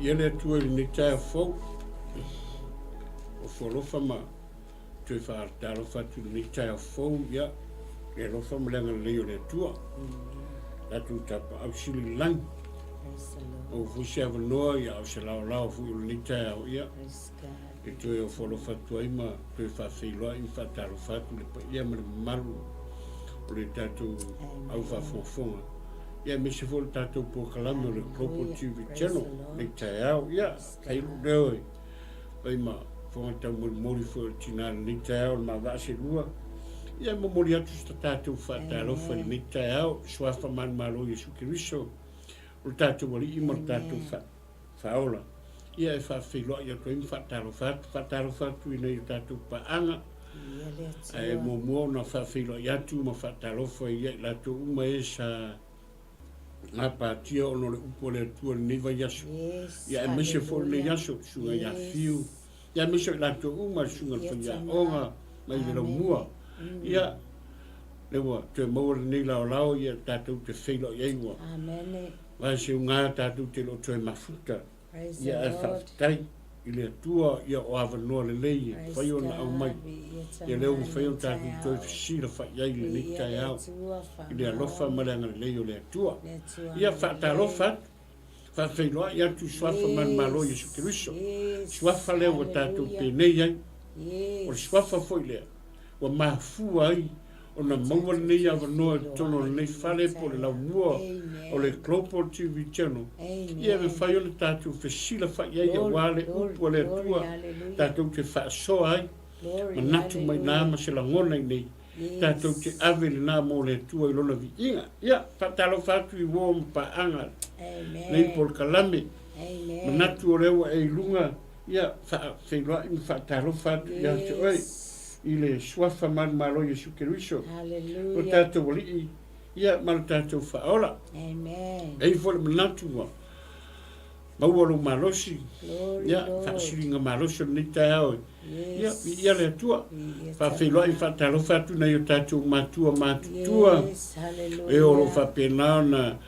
Viia le Atua i lenei taeao fou. Ofo alofa ma toe faatalofa atu i lenei taeao fou, ia, le alofa ma le agalelei o le Atua. Tatou tapaau sili i le lagi. Maua foi se avanoa, ia, a o se laolao foi o lenei taeao, ia, e toe ofo alofa atu ai ma toe faafeiloai ma faatalofa atu i le paia ma le mamalu o le tatou au faafogafoga. Ia, aemaise foi o le tatou polokalame o le Global TV Channel nei taeao. Ia, fai lou leo e fai ma fofoga taumolimoli foi o le tina i lenei taeao o le maavaa selua. Ia, e momoli atu se tatou faatalofa i lenei taeao, i Suafa manumalo o Iesu Keriso, o le tatou Alii ma le tatou Faaola. Ia e faafeiloai atu ai ma faatalofa atu, faatalofa atu i nai o tatou paaga. Ae muamua ona faafeiloai atu ma faatalofa ia i latou uma e sa gapatia ona o le upu a le Atua i lenei vaiaso. Ia aemaise foi lenei aso, susuga ia Fiu, ia aemaise o i latou uma, le susuga i le faiaoga mai le laumua. Ia, lea ua toe maua lenei laolao, ia tatou te feiloai ai ua. Aua e seuga tatou te le o toe mafuta. Ia ae faafetai i le Atua ia o avanoa lelei e mafai ona aumai. Ia lea ua mafai ona tatou toe fesilafai ai i lenei taeao i le alofa ma le agalelei o le Atua. Ia faatalofa atu, faafeiloai atu i Suafa manumalo o Iesu Keriso, Suafa lea ua tatou penei ai. O le Suafa foi lea ua mafua ai ona maua lenei avanoa i totonu o lenei fale po o le laumua o le Global TV Channel, ia e mafai ona tatou fesilafai ai aua le upu a le Atua tatou te faasoa ai manatu mai ina ma se lagona i inei tatou te ave lena mo le Atua i Lona viiga. Ia, faatalofa atu i uo ma paaga nei polokalame, manatu o lea ua e i luga, Ia, faafeiloai ma faatalofa atu ia te oe i le Suafa manumalo o Iesu Keriso, lo tatou Alii, ia, ma lo tatou Faaola. E i ai foi le manatu ua maua lou malosi, ia, faasiliga malosi o lenei taeao, ia, viia le Atua. Faafeiloai ma faatalofa atu nai o tatou matua matutua, e o lo o faapena ona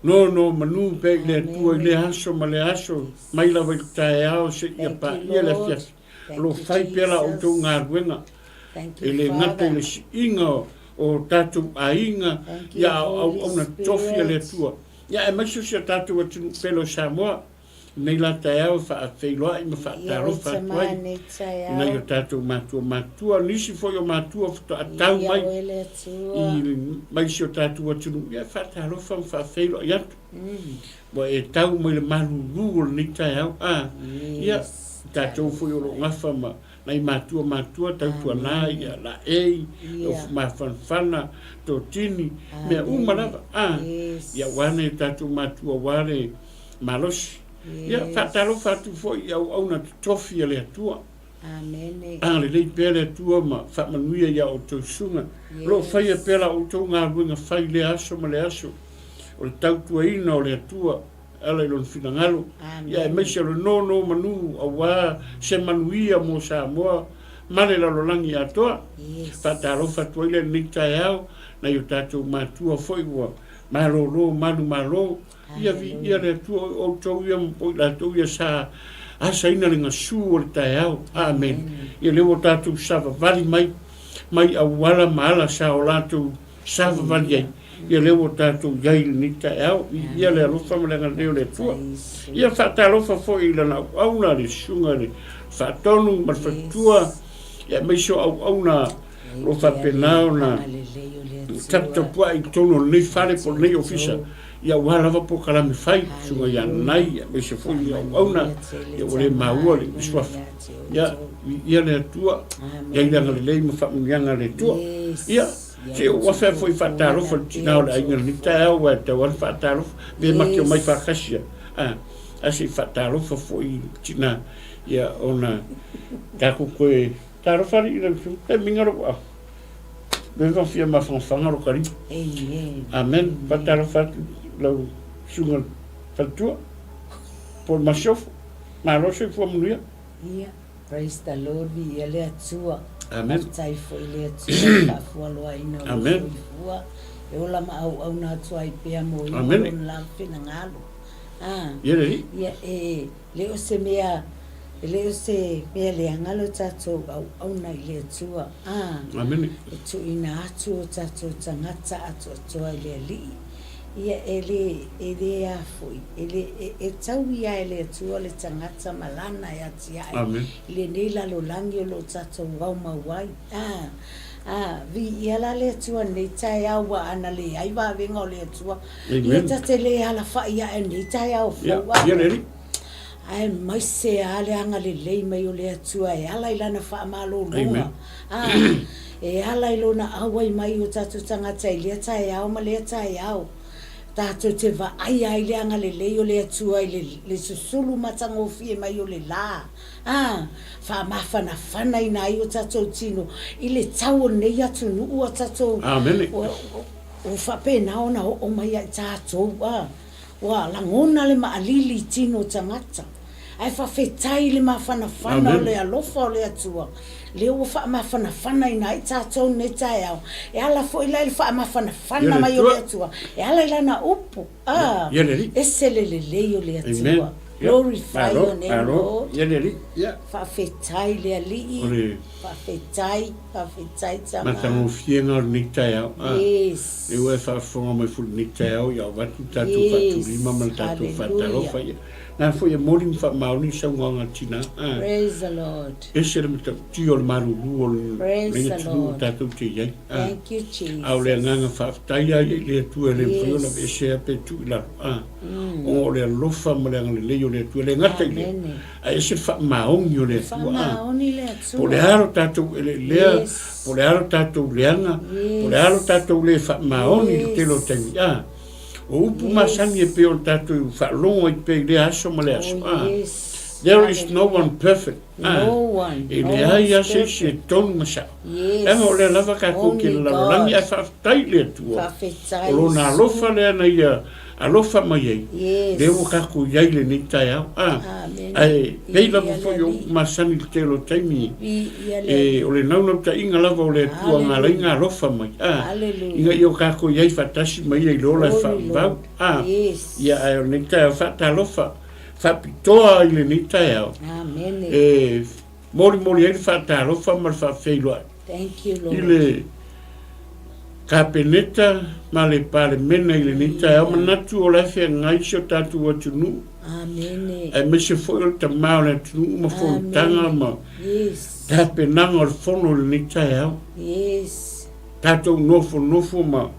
Nonomanu pea i le Atua i lea aso ma lea aso, mai lava i le taeao seia paia le afiafi. O lo o fai pea la outou galuega, e le gata i le siiga o tatou aiga, ia a o auauna tofi a le Atua, ia aemaise o si o tatou atunuu pele o Samoa. Nei la taeao e faafeiloai ma faatalofa atu ai i nai o tatou matua matutua, nisi foi o matua faatoa tau mai i mai si o tatou atunuu, ia e faatalofa ma faafeiloai atu. Ua e tau mai le malulu o lenei taeao, a, ia, tatou foi o lo o gafa ma nai matua matua tautuana ia laei, mafanafana, totini, mea uma lava, a, ia aua nai o tatou matua aua le malosi. Ia, faatalofa atu foi i auauna totofi a le Atua. Agalelei pea le Atua ma faamanuia i a outou susuga. O lo o faia pea la outou galuega fai i lea aso ma lea aso, o le tautuaina o le Atua e ala i Lona finagalo, ia aemaise o le nonomanu aua se manuia mo Samoa ma le lalolagi atoa. Faatalofa atu ai lea i lenei taeao, nai o tatou matua foi ua malolo manumalo, Ia viia le Atua o outou ia ma i latou ia sa asaina le gasu o le taeao. Amene. Ia lea ua tatou savavali mai, mai auala ma ala sa o latou savavali ai. Ia lea ua tatou i ai i lenei taeao. Viia le alofa ma le agalelei o le Atua. Ia faatalofa foi i lana auauna, le susuga i le Faatonu ma le Faletua, ia aemaise o auauna o lo o faapena ona taputapuai i totonu o lenei fale po o lenei ofisa, ia aua lava polokalame fai, susuga ia Nanai, aemaise foi i auauna, ia ua le maua le suafa. Ia, viia le Atua, ia i le agalelei ma faamanuiaga a le Atua. Ia, se i ou afe foi faatalofa i le tina o le aiga i lenei taeao, aua e tatau lava ona faatalofa, pe ma te omai faatasi a, ae se i faatalofa foi i le tina, ia ona tatou toe Talofa alii lau susuga. E minga lou aao. Leva fia mafangafaga lo kalima. Amen. Amen. Faatalofa atu lau susuga faletua. Po le masiofo. Malo soifua manuia. Ia, praise the Lord, viia le Atua. Amen. Faafetai foi i le Atua i le faafualoaina o lou soifua. E ola ma auauna atu ai pea mo ia ma lona lava finagalo. Ah. Ia le alii. Ia e. Le o se mea, e le o se mea leaga lo tatou auauna i le Atua, a. Amene. E tuuina atu o tatou tagata atoatoa i le Alii. Ia, e le, e le a foi, e le, e, e taui lava e le Atua le tagata ma Lana e atiae Amene. i lenei lalolagi o lo o tatou aumau ai. A, a, viia la le Atua i lenei taeao ua ana leai vavega o le Atua. Ia ta te le alafai ae i lenei taeao fou a. Aemaise lava le agalelei mai o le Atua e ala i Lana faamalologa, a, e ala i Lona auai mai i o tatou tagata i lea taeao ma lea taeao. Tatou te vaaia ai le agalelei o le Atua i le, le susulu matagofie mai o le la, a, faamafanafanaina ai o tatou tino i le tau o lenei atunuu a tatou, Ua faapena ona oo mai ia i tatou, a, ua lagona le maʻalili i tino o tagata, ae faafetai i le mafanafana o le alofa o le Atua, lea ua faamafanafanaina ai tatou i lenei taeao, e ala foi la i le faamafanafana mai o le Atua, e ala i Lana upu, a, ese le lelei o le Atua. Glorify your name, Lord. Faafetai le Alii, faafetai. Faafetai tama. Matagofie na o lenei taeao. A. Yes. Lea ua e faafofoga mai foi i lenei taeao ia avatu le tatou faatulima ma le tatou faatalofa ia. Na foi e moli ma faamaoni le saunoaga a tina. A. Praise the Lord. Ese le matautia o le malulu o lenei atunuu tatou te i ai. A. Thank you Jesus. A o le agaga faafetai lava ia i le Atua e le mafai ona aveesea pe tuu i lalo. A. Ona o le alofa ma le agalelei o le Atua. E le gata i lea. Ae ese le faamaoni o le Atua. Faamaoni le Atua. Po o le a lo tatou eleelea, po o le a lo tatou leaga, po o le a lo tatou le faamaoni i le tele o taimi, a. O upu masani e pei ona tatou faalogo ai pea i lea aso ma lea aso, a. There is no one perfect, a. E leai lava se isi e tonu ma sao. Leaga o lea lava tatou te lalolagi ae faafetai i le Atua, o Lona alofa lea na Ia alofa mai ai, lea ua tatou i ai i lenei taeao. A, ae pei lava foi o upu masani i le tele o taimi, e, o le naunautaiga lava o le Atua na ala ai ona alofa mai, a, ina ia o tatou i ai faatasi ma Ia i le ola e faavavau. A, ia, ae o lenei taeao faatalofa faapitoa i lenei taeao, e molimoli ai le faatalofa ma le faafeiloai i le Kapeneta ma le Palemene i lenei taeao. Manatu o la e feagai si o tatou atunuu, aemaise foi o le tama o le atunuu ma fonotaga ma tapenaga o le fono i lenei taeao. Tatou nofonofo ma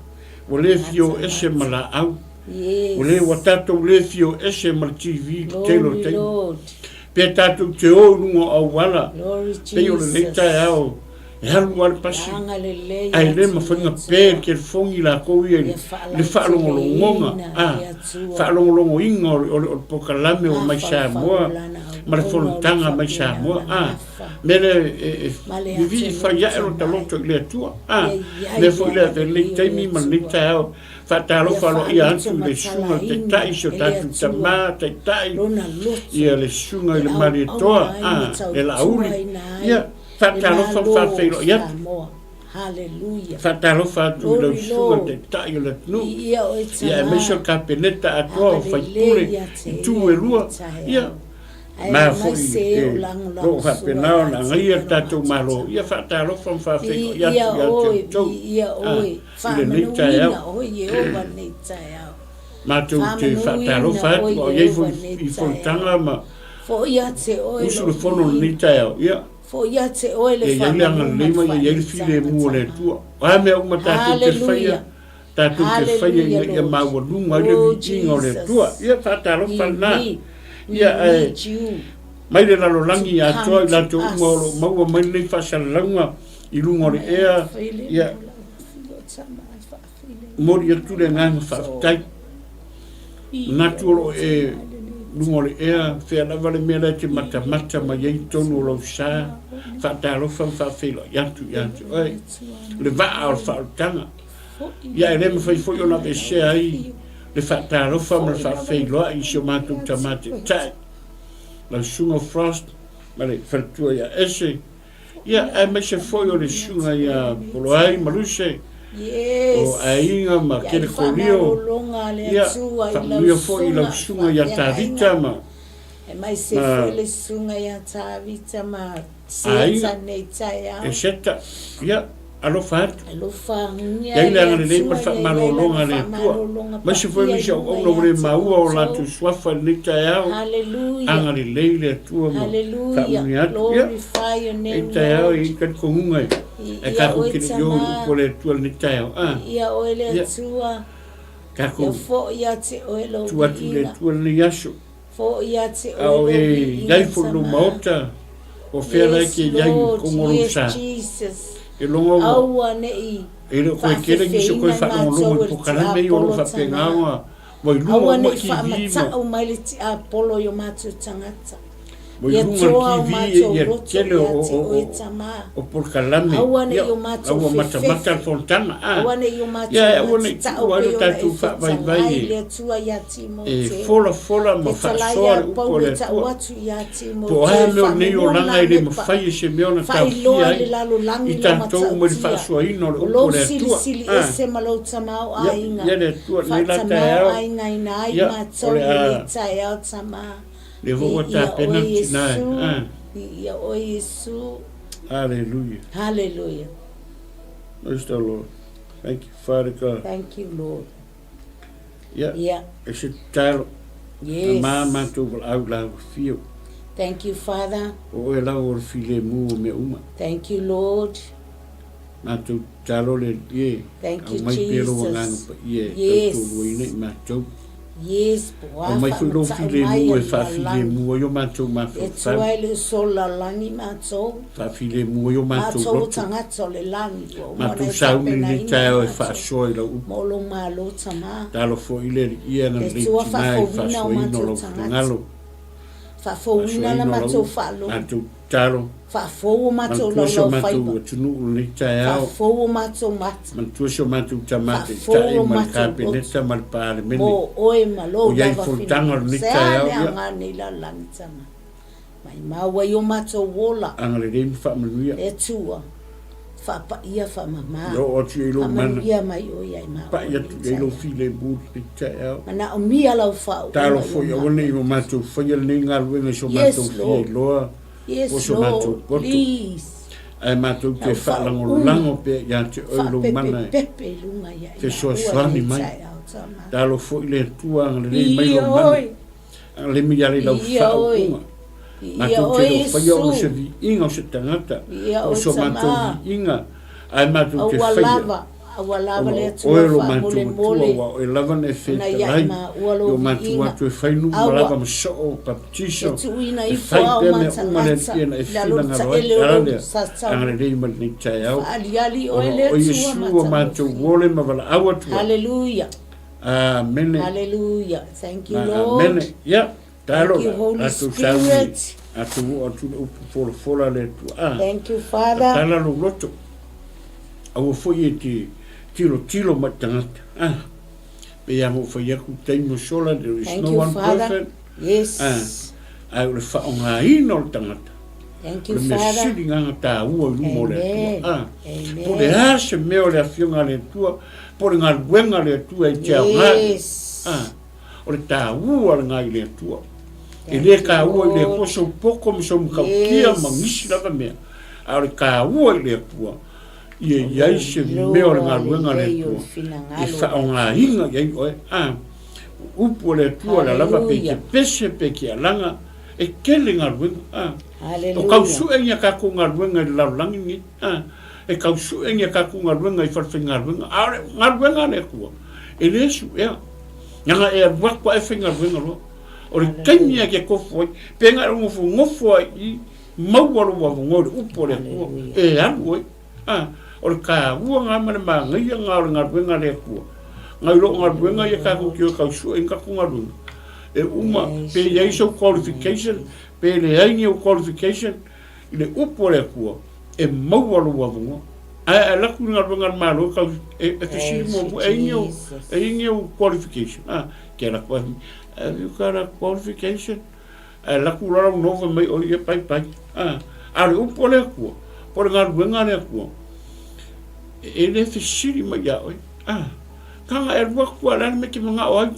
ua le fia o ese ma laau. Ua le ua tatou le fia o ese ma le TV i le tele o taimi. Pe tatou te o i luga o auala, pei o lenei taeao e alu lava le pasi, ae le mafai ona pe le telefoni latou ia i le faalogologoga, a, faalogologoina o le polokalame ua mai Samoa ma le fonotaga mai Samoa, a, mea lea e vivii fai ae lota loto i le Atua, a, mea foi lea i lenei taimi ma lenei taeao. Faatalofa aloaia atu i le Susuga i le Taitai, si o tatou Tama Taitai, ia le Susuga i le Malietoa, a, le Laauli. Ia, faatalofa ma faafeiloai atu. Faatalofa atu i lau Susuga i le Taitai o le atunuu, ia aemaise o le Kapeneta atoa o faipule i itu e lua. Ia, Ma foi e lo o faapena ona agaia le tatou Malo, ia faatalofa ma faafeiloai atu ia te outou i lenei taeao. Matou te faatalofa atu a o i ai foi i fonotaga ma usu le fono i lenei taeao, ia ia i ai le agalelei ma ia i ai le filemu o le Atua. O a mea uma tatou te faia, tatou te faia ina ia maualuga ai le viiga o le Atua. Ia faatalofa lena. Ia ae mai le lalolagi atoa i latou uma o lo o maua mai lenei faasalalauga i luga o le ea, ia momoli atu le agaga faafetai. Manatu o lo o e luga o le ea, fea lava le mea la e te matamata mai ai i totonu o lou sa, faatalofa ma faafeiloai atu ia te oe, le vaa o le faaolataga. Ia e le mafai foi ona aveesea ai le faatalofa ma le faafeiloai i si o matou tama taitai, lau Susuga Frost ma le faletua ia Ese, ia aemaise foi o le susuga ia Poloai ma Luse, o aiga ma Kelekolio, ia faamanuia foi i lau susuga ia Tavita ma. E mai se Ma foi le susuga ia Tavita ma aiga, Seta nei taeao. e Seta, ia, alofa atu. Alofagia Iai e le le agalelei ma le Atua ia i ai faamalologa Lana a le Atua. faamalologa Maise foi paia i nisi luga auauna ua ia le te maua o outou. latou suafa i lenei taeao, Haleluia. agalelei le Atua ma Haleluia. faamanuia atu. Ia, Glorify your e name, taeao Lord. e i talitonuga e e Viia tatou oe te le i o i le Tama. upu a le Atua i lenei taeao. A, Viia oe le ia, Atua. Ia tatou foi ia te oe lou tuu atu i le viiga. Atua lenei aso. Foi ia te A oe o lou e viiga, iai foi i lou Tama. maota, o fea la e Yes, te iai i Lord, totonu o lou yes, sa. Jesus. E logo ua Aua ne i E le o koe tele nisi o koe faafefeina i faalogologo matou i e le polokalame ia o lo o tiapolo, faapena Tama. ona ua i luga Aua uma ne i TV ma faamata'u mai le tiapolo i o matou tagata. ua i Ia luga le toa o TV matou ia loto tele ia o te o oe, o Tama. o polokalame Aua ne ia i o la matou ua matamata le fefefe. fonotaga a Aua ne i o matou ia e aua ne i matita'u tuua ai lo pei ona e tatou faavaivai fetalai e le Atua ia e Timote. folafola ma Fetalai faasoa ia le upu a Paulo le e ta'u Atua. atu ia Po o Timote, a mea o lenei faamomona olaga e le pepa, mafai e se mea ona taofia faailoa i le ai lalolagi i lou tatou mai le matautia, faasoaina o le o upu lou a le Atua. silisili A, ese ma lou ia, tamaoaiga, ia le Atua lenei la taeao, faatamaoaigaina ai ia, o matou le i lenei a, taeao, Tama. lea foi ua Viia tapena oe le tina e. Iesu, A, viia oe Iesu. Aleluia. Haleluia. Praise the Lord. Thank you, Father God. Thank you, Lord. Ia, Ia. e se tatalo, na mā Yes. matou valaau i lau afio. Thank you, Father. O oe lava o le filemu o mea uma. Thank you, Lord. Matou tatalo le Alii e, Thank you, aumai pea lou Agaga Jesus. Paia e Yes. tautoaluaina i matou. Yes, po a Aumai foi lou faamata'u mai filemu a e le lalolagi. faafilemu ai o matou E mafaufau. tua e le uso o lalolagi matou. Faafilemu ai o matou Matou o loto. tagata o le lagi ua uma ona Matou e sauni i lenei tapenaina i taeao e matou faasoa i lau upu. mo lou Malo Tama. Talo foi le Alii e Le agalelei Atua tina i le faafouina o faasoaina o matou lau tagata. finagalo. Faafouina la Faasoaina o lau matou upu. faalogo. Matou tatalo. Faafou o matou Manatua si o matou laulaufaiva. atunuu i lenei taeao. Faafou o matou mata. Manatua si o matou tama Faafou taitai lo ma le matou loto. Kapeneta ma le Palemene. Mo oe ma O lou i ai lava fonotaga o finagalo. lenei Se a taeao, le ia. aoga nei lalolagi Tama. Maimau ai o matou ola. Agalelei ma faamanuia. Le Atua, faapaia faamama. Ia oo atu i ai lou mana. Faamanuia mai oe ia i maua Pai lenei atu i ai lou taeao. filemu i lenei taeao. Manaomia lau faauuga Talo i o foi aua maua ne i lenei o matou faia lenei galuega i so Yes, matou fia Lord. iloa Yes, po o so matou Lord, poto, please. ae matou te Lau faauuga, faalagolago pea ia te oe lou mana e faapepepepe i luga ia i maua fesoasoani lenei mai. taeao, Tama. Talo foi le Atua agalelei mai Viia lou mana. oe. Agalelei mai i lau Viia oe. faauuga. Viia Matou te oe, le o faia ona o se Iesu. viiga o se tagata, Viia po o oe, so matou Tama. viiga, ae matou te Aua faia lava, aua lava ona le o Atua oe lo matou Atua, faamolemole ua oe lava na e ona ia i fetalai maua i lou o matou viiga. atu e fai nuu ma Aua lava ma soo, e baptiso, tuuina e ifo fai ao pea mea uma le matagata Alii na e i lalo o le finagalo ai. taele o Ala lou lea, sasau. agalelei mai lenei taeao, Faaaliali oe ona le o Atua Iesu ua matou matagofie. ole ma valaau atu ai. Haleluia. Amene. Haleluia. Thank you, Ma Lord. amene. Ia, talo Thank you, la, Holy latou sauni, Spirit. latou oo atu le upu folafola a le Atua. A, Thank you, Father. tatala lou loto, aua foi e te tilotilo mai i tagata. A, pei lava ona ou fai atu i le taimi ua sola, there is Thank no you, one Father. perfect. Yes. A, ae o le faaaogaina o le tagata, Thank o you, le mea Father. sili gagataua i luma o le Amen. Atua. A, Amen. po o le a se mea o le Afioga a le Atua, po o le galuega a le Atua e te aoga ai. Yes. A, o le taua lena i le Atua. E le taua i le Atua sou poto ma sou matautia ma nisi lava mea, a o le taua i le Atua, ia i ai se mea o le galuega a le Atua e faaaogaina i ai oe. A, o upu a le Atua, la lava pe te pese pe te alaga, e tele galuega. A, o tau sue ni a tatou galuega i le lalolagi lenei. A, e tau sue ni a tatou galuega i falefaigaluega, a o le galuega a le Atua, e le suea. Leaga e alu atu lava e faigaluega loa. O le taimi lava e te tofo ai, pe na e nofonofo lava i i, maua lou avanoa i le upu a le Atua e alu ai. A, o le taua lena ma le manaia lena o le galuega a le Atua. Nai lo galuega ia tatou te o e tau sue ai ni tatou galuega, e uma pe i ai sou qualification, pe leai ni ou qualification, i le upu a le Atua, e maua lou avanoa. Ae a alu atu i le galuega a le Malo e tau e fesili muamua, e i ai ni ou, e i ai ni ou qualification? A, ke alu atu lava, have you got a qualification? Ae alu atu loa lau nofo fai mai, oi ia pai pai. A, a o le upu a le Atua, po o le galuega a le Atua, e le fesili mai ia oe. A, taga e alu atu lava, o le a le mea e te manao ai?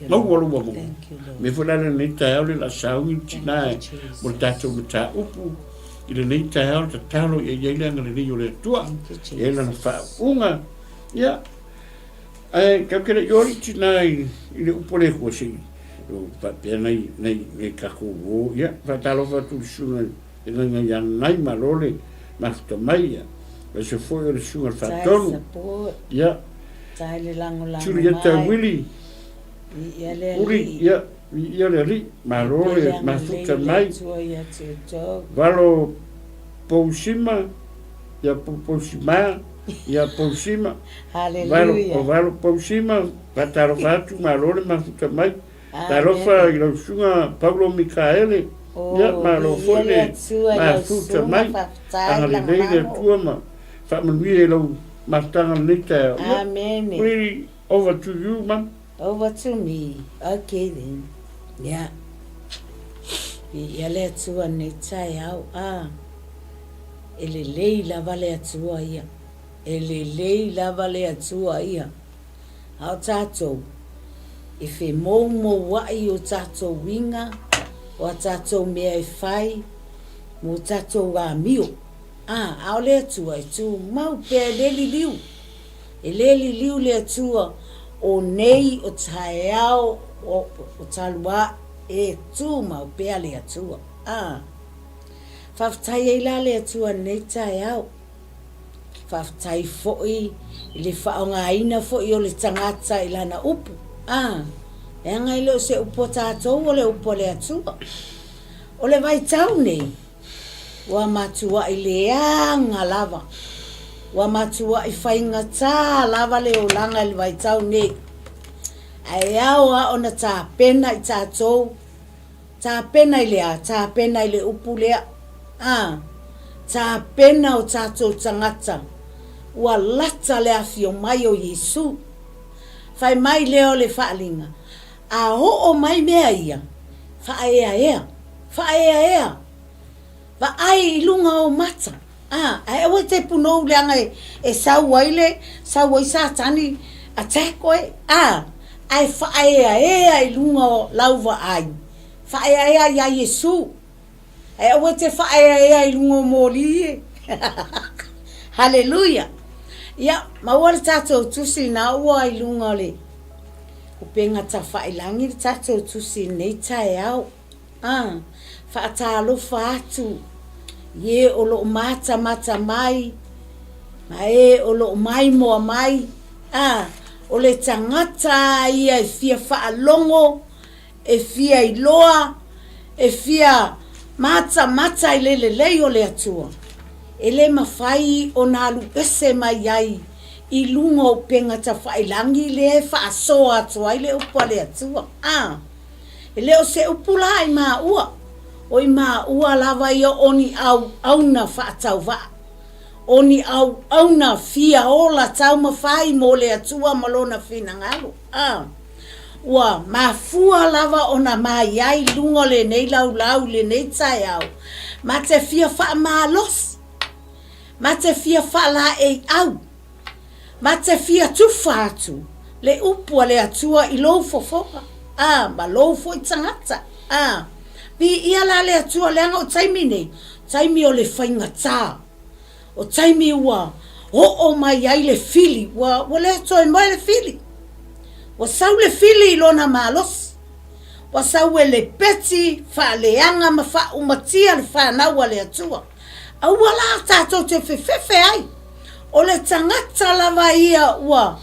Maua lou avanoa. Mea foi la lenei taeao le la sauni le tina e mo le tatou mataupu i lenei taeao le tatalo ia i ai le agalelei o le Atua. Ia ai lana faauuga. Ia, ae tatou te le i o le tina i le upu a le Atua se i faapea nai, nai, nai tatou uo. Ia, faatalofa atu i le susuga i le Gaiga ia Nanai, malo le mafuta mai. Ia, aemaise foi o le susuga i le Faatonu. Ia, Julieta Willie, Uli, ia, viia le Alii, malo le mafuta mai. Valo Pousima, ia Pousima, ia Pousima, Valo, o Valo Pousima, faatalofa atu, malo le mafuta mai. Talofa i lau susuga Paulo Mikaele, ia malo foi le mafuta mai. Agalelei le Atua ma faamanuia i lau mafutaga lenei taeao. Ia, really over to you, mum. Over to me. Okay then. Yeah. Viia le Atua nei taeao. Ah, e lelei lava le Atua ia. E lelei lava le Atua ia. A o tatou, e femoumouaʻi o tatou uiga, o a tatou mea e fai, mo tatou amio. A, a o le Atua e tumau pea e le liliu. E le liliu le Atua, o nei o taeao o, o taluaʻi, e tumau pea le Atua. A, faafetai ai la le Atua nei taeao. Faafetai foi i le faaaogaina foi o le tagata i lana upu. A, leaga e le o se upu a tatou o le upu a le Atua. O le vaitau nei, ua matuai leaga lava, ua matuai faigata lava le olaga i le vaitau nei. Ae ao lava ona tapena i tatou Tapena i le a? Tapena i le upu lea. A, tapena o tatou tagata, ua lata le afio mai o Iesu. Fai mai lea o le faaaliga, A oo mai mea ia, faaeaea, faaeaea, vaai i luga o mata. A, ae aua e te punou leaga e sau ai le, sau ai Satani attack oe. A, ae faaeaea i luga o lau vaai, faaeaea iā Iesu. Ae aua e te faaeaea i luga o moli e. Haleluia! Ia, maua le tatou tusi na ua i luga o le upega tafailangi le tatou tusi i lenei taeao. A, faatalofa atu i e o lo o matamata mai ma e o lo o maimoa mai, a, o le tagata a ia e fia faalogo, e fia iloa, e fia matamata i le lelei o le Atua, e le mafai ona alu ese mai ai i luga o upega tafailangi lea e faasoa atu ai le upu a le Atua. A. E le o se upu la i maua, o i maua lava ia o ni auauna faatauvaa, o ni auauna fia ola taumafai mo le Atua ma Lona finagalo. A Ua mafua lava ona mai ai i luga o lenei laulau i lenei taeao, ma te fia faamalosi, ma te fia faalaeiau, Ma te fia tufa atu le upu a le Atua i lou fofoga, a, ma lou foi tagata, a. Viia la le Atua leaga o taimi nei, taimi o le faigata, o taimi ua oo mai ai le fili, ua, ua le toe moe le fili. Ua sau le fili i lona malosi, ua sau e lepeti, faaleaga ma faaumatia le fanau a le Atua. Aua la tatou te fefefe ai. O le tagata lava ia ua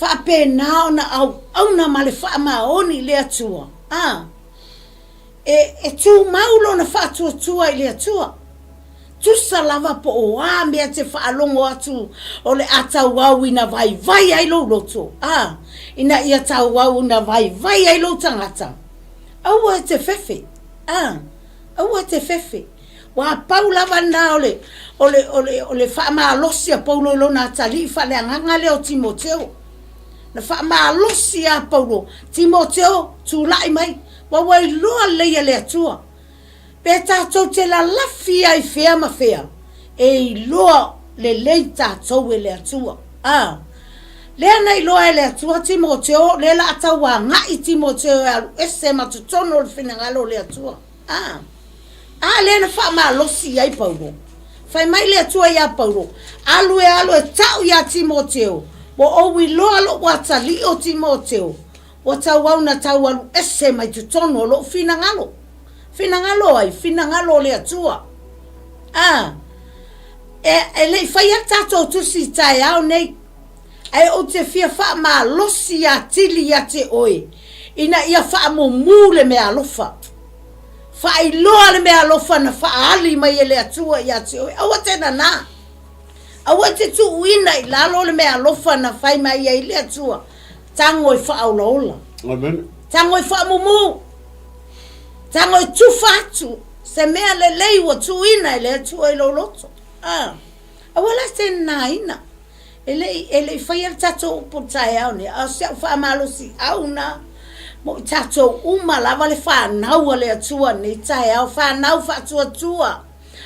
faapena ona auauna ma le faamaoni i le Atua, a, e, e tumau lona faatuatua i le Atua. Tusa lava po o a mea te faalogo atu o le a tauau ina vaivai ai lou loto, a, ina ia tauau ina vaivai ai lou tagata, aua e te fefe, a, aua e te fefe. Ua pau lava lena o le, o le, o le, o le faamalosi a Paulo i lona atalii faaleagaga lea o Timoteo. Na faamalosi a Paulo, Timoteo, tulai mai, ua ua iloa lelei e le Atua. Pe tatou te lalafi ai fea ma fea, e iloa lelei tatou e le Atua. A. Lea na iloa e le Atua Timoteo, lea la a tau agai Timoteo e alu ese ma totonu o le finagalo o le Atua. A. A lea na faamalosi ai Paulo. Fai mai le Atua iā Paulo, Alu e alu e ta'u iā Timoteo, ua ou iloa lo'u atalii o Timoteo, ua tauau na tau alu ese mai totonu o lo'u finagalo. Finagalo ai? Finagalo o le Atua. A. E, e le i faia le tatou tusi i taeao nei, ae ou te fia faamalosi atili ia te oe, ina ia faamumu le meaalofa. Faailoa le meaalofa na faaali mai e le Atua ia te oe. Aua te nanā. Aua e te tuuina i lalo le meaalofa na fai mai ai le Atua. Tago e faaolaola. Amen. Tago e faamumu. Tago e tufa atu se mea lelei ua tuuina e le Atua i lou loto. Ah. Aua la te nāina. E le i, e le i faia le tatou upu i le taeao nei, a o si au faamalosiau na mo i tatou uma lava le fanau a le Atua i lenei taeao, fanau faatuatua,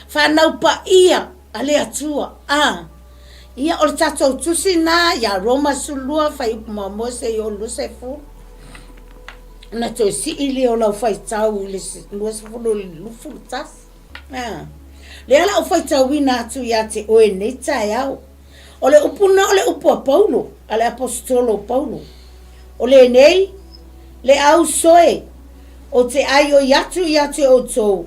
fanau paia a le Atua. A, ia, o le tatou tusi na ia Roma 12, fuaiupu muamua seia oo i le 20, ona toe sii lea o lau faitau i le 20 i le 21. A, lea la ou faitauina atu ia te oe i lenei taeao. O le upu na o le upu a Paulo, a le Aposetolo o Paulo. O lenei, le auso e, ou te aioi atu ia te outou,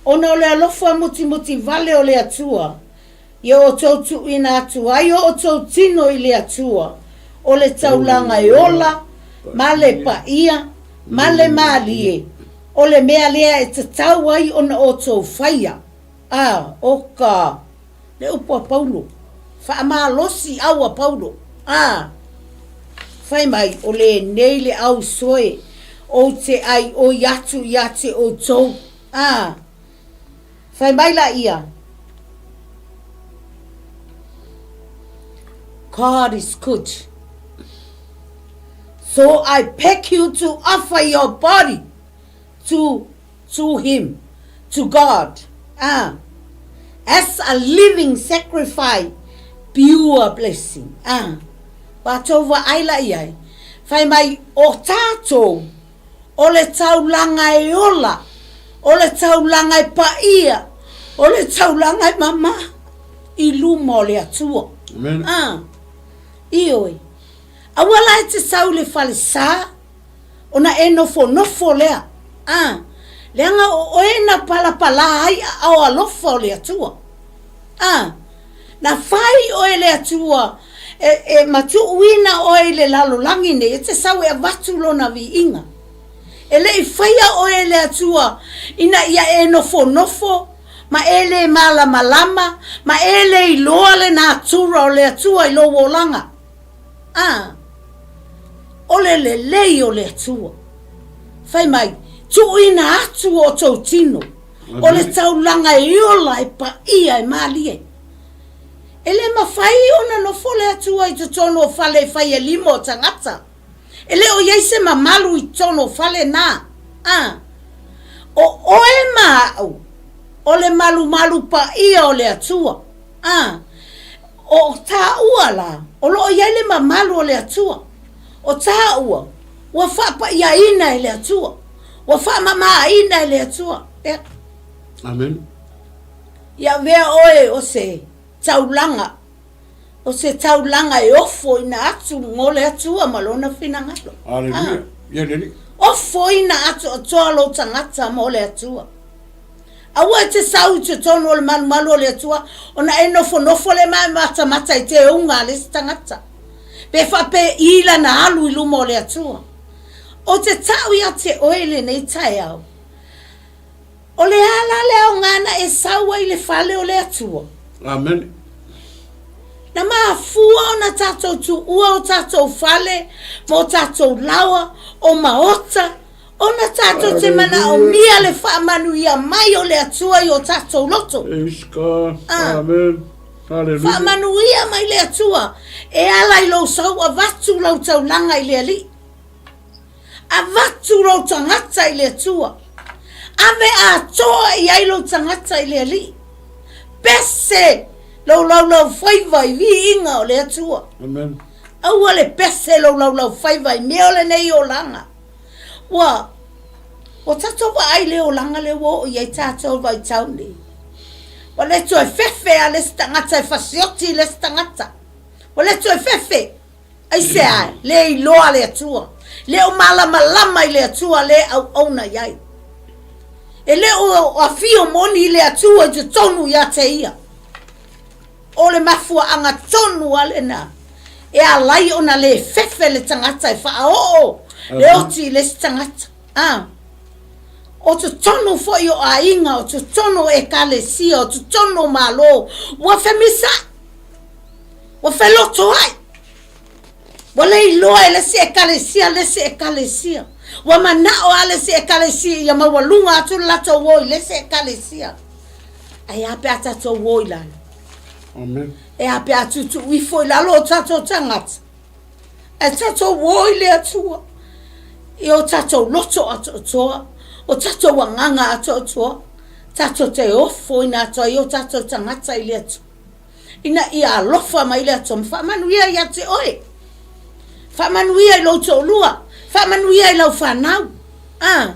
ona o le alofa mutimoti vale o le Atua, ia outou tuuina atu ai o outou tino i le Atua, o le taulaga e ola, ma le paia, ma le malie, o le mea lea e tatau ai ona outou faia. A, o ka. Le upu a Paulo, faamalosi au a Paulo, a, fai mai, o lenei le ausoe ou te aioi atu ia te outou, a, fai mai la ia, God is good. So I beg you to offer your body to to him, to God, a, as a living sacrifice, pure blessing, a. Ua tou vaai la i ai, fai mai, o tatou, o le taulaga e ola, o le taulaga e paia, o le taulaga e mama i luma o le Atua. Amen. A, ioe. Aua la e te sau i le falesa, Ona e nofonofo lea, a, leaga o oe na palapala ai aao alofa o le Atua. A, na fai oe e le Atua e, e matuuina oe i le lalolagi nei, e te sau e avatu lona viiga. E le i faia oe e le Atua ina ia e nofonofo ma e le malamalama ma e le iloa le natura o le Atua i lou olaga. A, o le lelei o le Atua. Fai mai, tuuina atu o outou tino, o le taulaga e ola, e paia, e malie. E le mafai ona nofo le Atua i totonu o fale e fai e lima o tagata. E le o i ai se mamalu i totonu o fale na. A, o oe ma au, o le malumalu paia o le Atua. A, o tāua la, o lo o i ai le mamalu o le Atua. O tāua, ua faapaiaina e le Atua. Ua faamamāina e le Atua. Ea. Amen. Ia avea oe o se taulaga, o se taulaga e ofoina atu mo le Atua ma Lona finagalo. Aleluia. Ia le Alii. Ofoina atoatoa lou tagata mo le Atua. Aua e te sau i totonu o le malumalu o le Atua, ona e nofonofo lea ma e matamata i te ouga a le isi tagata, pe faapei lana alu i luma o le Atua. Ou te tau ia te oe i lenei taeao, o le a la le aoga na e sau ai i le fale o le Atua? Amene. Na mafua ona tatou tuua o tatou fale ma o tatou laoa, o maota, Ona tatou te manaomia le faamanuia mai o le Atua i o tatou loto. Praise God. Amen. Hallelujah. Faamanuia mai le Atua e ala i lou sau avatu lau taulaga i le Alii. Avatu lou tagata i le Atua. Ave atoa i ai lou tagata i le Alii. Pese lou laulaufaiva i viiga o le Atua. Amen. Aua le pese lou laulaufaiva i mea o lenei olaga. Ua, ua tatou vaai i le olaga lea ua oo i ai tatou i le vaitau nei. Ua le toe fefe lava le isi tagata e fasioti i le isi tagata. Ua le toe fefe. Aisea? Le iloa le Atua. Le o malamalama i le Atua le auauna i ai. E le o afio moni le Atua i totonu ia te ia. O le mafuaaga tonu lava lena e ala ai ona le fefe le tagata e faaoo le oti i le isi tagata. A. O totonu foi o aiga, o totonu o ekalesia, o totonu o Malo, ua femisa'i, ua felotoa'i, ua le iloa e le isi ekalesia le isi ekalesia. Ua mana'o lava le isi ekalesia ia maualuga atu le latou o i le isi ekalesia. Ae a pe a tatou o i lalo? Amen. E a pe a tuutuu ifo i lalo o tatou tagata? Ae tatou o i le Atua i o tatou loto atoatoa, o tatou agaga atoatoa, tatou te ofoina atu ai o tatou tagata i le Atua, ina ia alofa mai le Atua ma faamanuia ia te oe, faamanuia i lou toalua, faamanuia i lau fanau. A,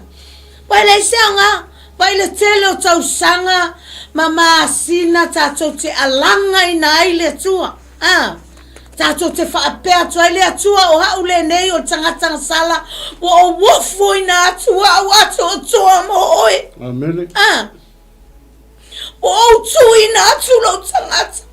ua e leai se aoga, ua i le tele o tausaga ma masina tatou te alagaina ai le Atua. A, tatou te faapea atu ai, Le Atua, o a'u lenei o le tagata gasala, ua ou ofoina atu a'u atoatoa mo Oe. Amene. A, ua ou tuuina atu lou tagata,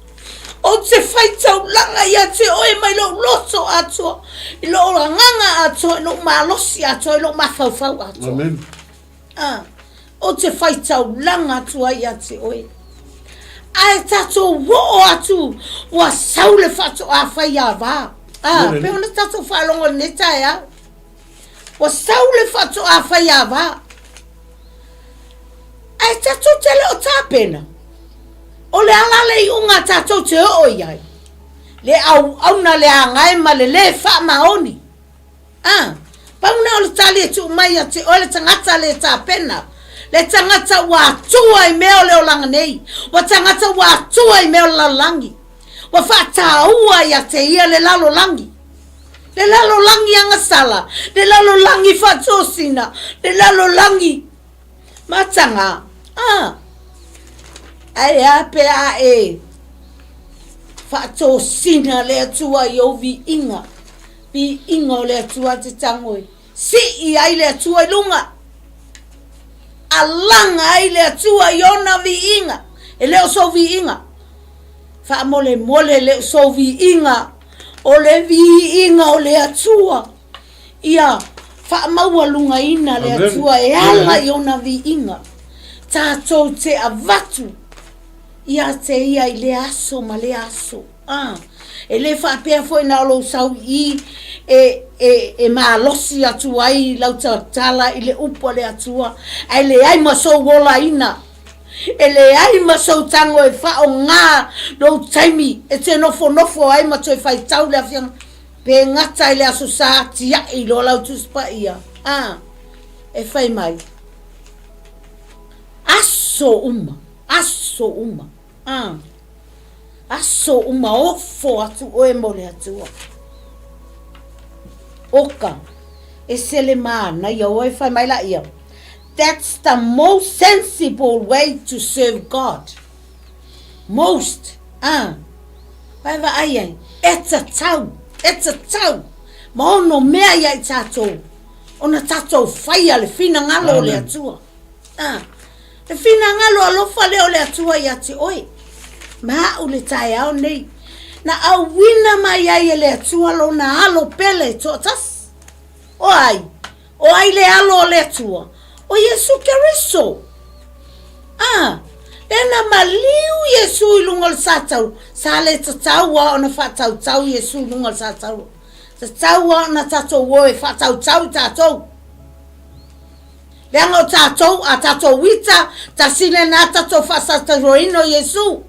ou te faitaulaga ia te Oe mai lou loto atoa, i lou agaga atoa, i lou malosi atoa, i lou mafaufau atoa. Amene. A, ou te faitaulaga atu ai ia te oe. Ae tatou oo atu ua sau le faatoa faiava. A, pei ona tatou faalogo i lenei taeao. Ua sau le faatoa faiava. Ae tatou te le o tapena. O le ala le iuga tatou te oo i ai. Le auauna le agae ma le lē faamaoni. A, pau na o le tali e tuu mai ia te oe le tagata le tapena, le tagata ua atua i mea o le olaga nei, ua tagata ua atua i mea o le lalolagi, ua faataua ia te ia le lalolagi, le lalolagi agasala, le lalolagi faatosina, le lalolagi mataga. A, ae a pe a e faatosina le Atua i ou viiga, Viiga o le Atua te tango e sii ai le Atua i luga, alaga ai le Atua i ona viiga, e le o sou viiga. Faamolemole e le o sou viiga, o le viiga o le Atua. Ia faamaualugaina le Atua e ala i ona viiga. Tatou te avatu ia te ia i lea aso ma lea aso. A, e le faapea foi na o lou sau i i e, e, e malosi atu ai lau tautala i le upu a le Atua, ae leai ma sou olaina, e leai ma sou tago e faaaoga lou taimi e te nofonofo ai ma toe faitau le afioga, pe gata i le Aso Sa, tiai loa lau Tusi Paia. A, e fai mai, aso uma, aso uma. A, aso uma ofo atu oe mo le Atua. Oka, ese le manaia oe, fai mai laia, That's the most sensible way to serve God. Most, a, vae vaai ai, e tatau, e tatau, ma ono mea ia i tatou, ona tatou faia le finagalo o le Atua. A, Le finagalo alofa lea o le Atua ia te oe, ma a'u le taeao nei, na auina mai ai e le Atua lona Alo pele toatasi. O ai? O ai le Alo o le Atua? O Iesu Keriso. A, lea na maliu Iesu i luga o le sa tau, sa le tatau lava ona faatautau Iesu i luga o le sa tau. Tatau lava ona tatou o e faatautau i tatou. Leaga o tatou, a tatou ita, tasi lena tatou faasataroina o Iesu.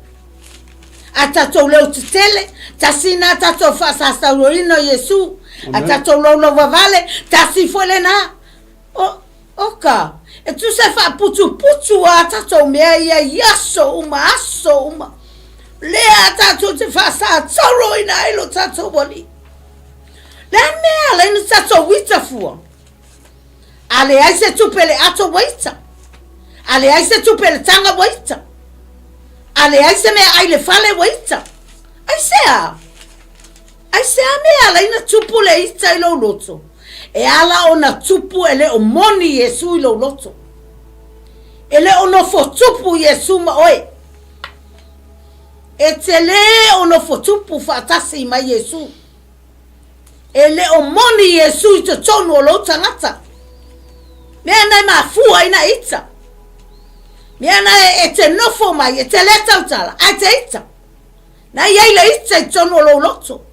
A tatou leo tetele, tasi lena tatou faasataroina o Iesu. A tatou loulouvavale, tasi foi lena. O, oka, e tusa e faaputuputu a tatou mea ia i aso uma, aso uma. Lea tatou te faasataroina ai lo tatou Alii. Le a le mea e ala ai ona tatou ita fua? A leai se tupe i le ato ua ita. A leai se tupe i le taga ua ita. A leai se meaai i le fale ua ita. Aisea? Aisea mea e ala ai ona tupu le ita i lou loto? E ala ona tupu e le o moni Iesu i lou loto. E le o nofo tupu Iesu ma oe. E te lē o nofo tupu faatasi ma Iesu. E le o moni Iesu i totonu o lou tagata. Mea na e mafua ai na ita. Mea na e te nofo mai, e te le tautala, ae te ita. Na i ai le ita i totonu o lou loto.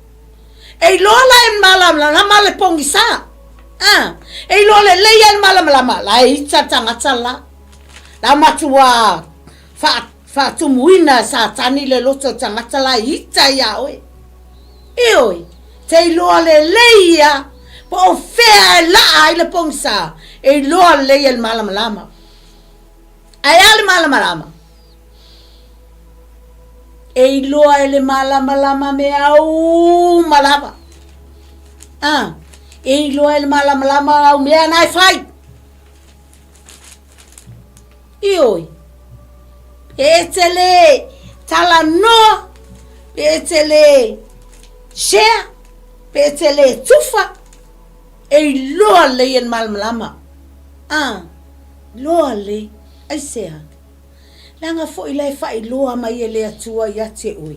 E iloa la e malamalama le pogisa. A, e iloa lelei e le malamalama, la e ita le tagata la. La matua fa, faatumuina e Satani le loto o le tagata la e ita iā oe. Ioe, te iloa lelei ia po o fea e laa ai le pogisa, e iloa lelei e le malamalama. Ae a le malamalama? E iloa e le malamalama mea uma lava. A, e iloa e le malamalama au mea na e fai. Ioe, e te le talanoa, pe e te le share, pe e te le tufa, e iloa lelei e le malamalama. A, iloa lelei. Aisea? Leaga foi la e faailoa mai e le Atua ia te oe,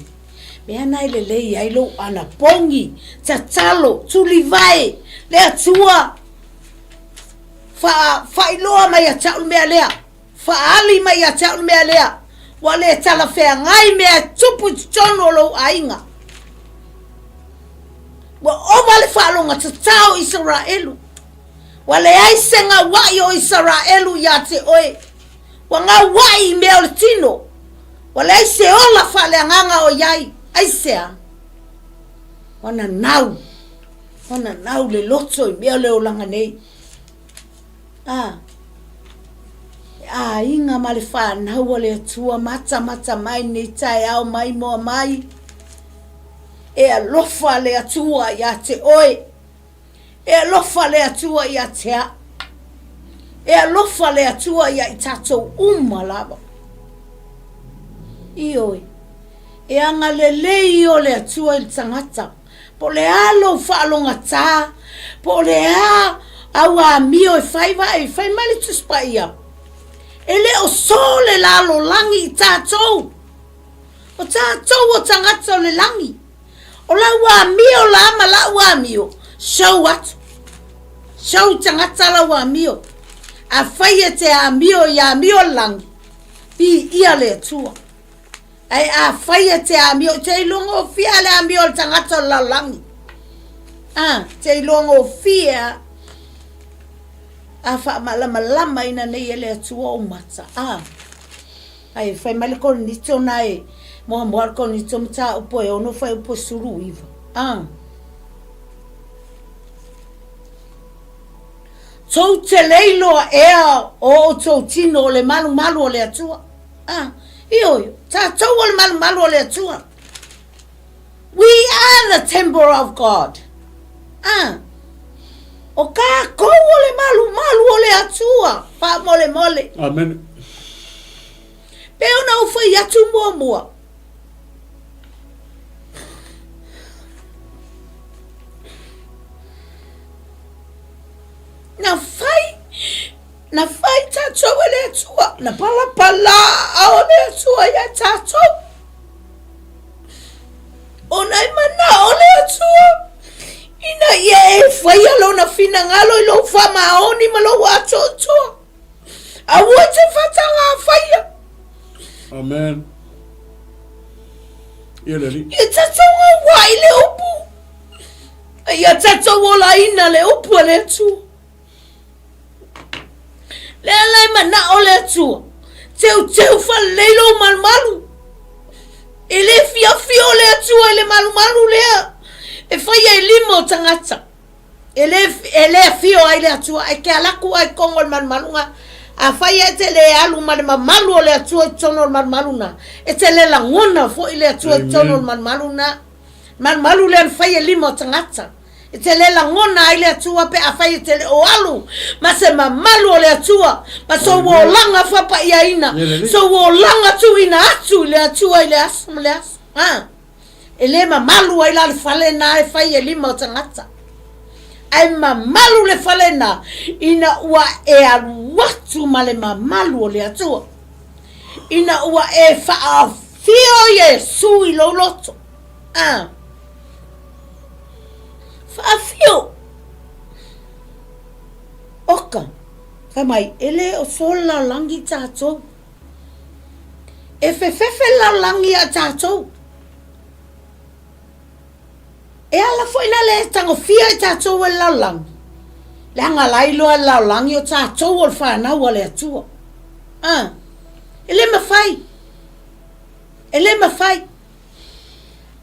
mea na e lelei ai lou anapogi, tatalo, tulivae le Atua, Faa, faailoa mai ia te au le mea lea. Faaali mai ia te au le mea lea. Ua le talafeagai mea e tupu i totonu o lou aiga. Ua ova le faalogotatao o Isaraelu. Ua leai se gauaʻi o Isaraelu iā te oe. Ua gauaʻi i mea o le tino. Ua leai se ola faaleagaga o i ai. Aisea? Ua nanau. Ua nanau le loto i mea o le olaga nei. A, e aiga ma le whanau a le Atua matamata mai nei taeao mai moa mai. E alofa le Atua iā te oe. E alofa le Atua iā te au. E alofa le Atua iā i tātou uma lava. Ioe, e agalelei o le Atua i le tagata. Po o le a lou faalogata, po o le a au amio e fai vae, fai mai le Tusi Paia, e le o sō le lalolagi i tātou. O tātou o tagata o le lagi. O lau amio la ma la'u amio, show atu. Show tagata lau amio. Afai e te amio i amio le lagi, piia le Atua. Ae afai e te amio, te iloa gofie a le amio o le tagata o le lalolagi. A, te iloa gofie a. A faamalamalamaina nei e le Atua ou mata. A, ae fai mai le Korinito na e muamua le Korinito mataupu e 6 fuaiupu e 19. A. Tou te le iloa ea o outou tino o le malumalu o le Atua. Ah, ioe, tātou o le malumalu o le Atua. We are the temple of God. Ah, o kākou o le malumalu o le Atua, faamolemole. Amen. Pe ona ou whai atu muamua. Na whai Na whai tātou e le Atua, na palapala ao le Atua iā tātou. Ona e manao le Atua, ina ia e whaia lona finagalo i lou whamaoni ma lou atoatoa. Aua te whatanga a whaia. Amen. Ia le Alii. Ia tātou ngā wā i le upu. Ia tātou olaina le upu a le Atua. Lea la e manao le Atua, teuteu faalelei lou malumalu. E le fiafia le Atua i le malumalu lea e faia i lima o tagata. E le, e le afio ai le Atua, e ke alaku ai kongo le malumalu nga. A fai e te le alu ma le mamalu o le Atua i totonu o le malumalu na, e te le lagona foi le Atua i totonu o le malumalu na. Malumalu lea na fai e lima o tagata. E te le lagona ai le Atua pe afai e te le o alu ma se mamalu o le Atua, ma sou olaga faapaiaina, sou olaga tuuina atu i le Atua i le aso ma le aso. A! E le mamalu ai la le fale na e fai e lima o tagata. Ae mamalu le fale na ina ua e alu atu ma le mamalu o le Atua. Ina ua e faaafio Iesu i lou loto. A! Faafio! Oka, fai mai, e le o so le lalolagi tatou. E fefefe le lalolagi ia tatou. E ala foi la le tagofia i tatou e le lalolagi, leaga la iloa e le lalolagi o tatou o le fanau a le Atua. A, e le mafai, e le mafai.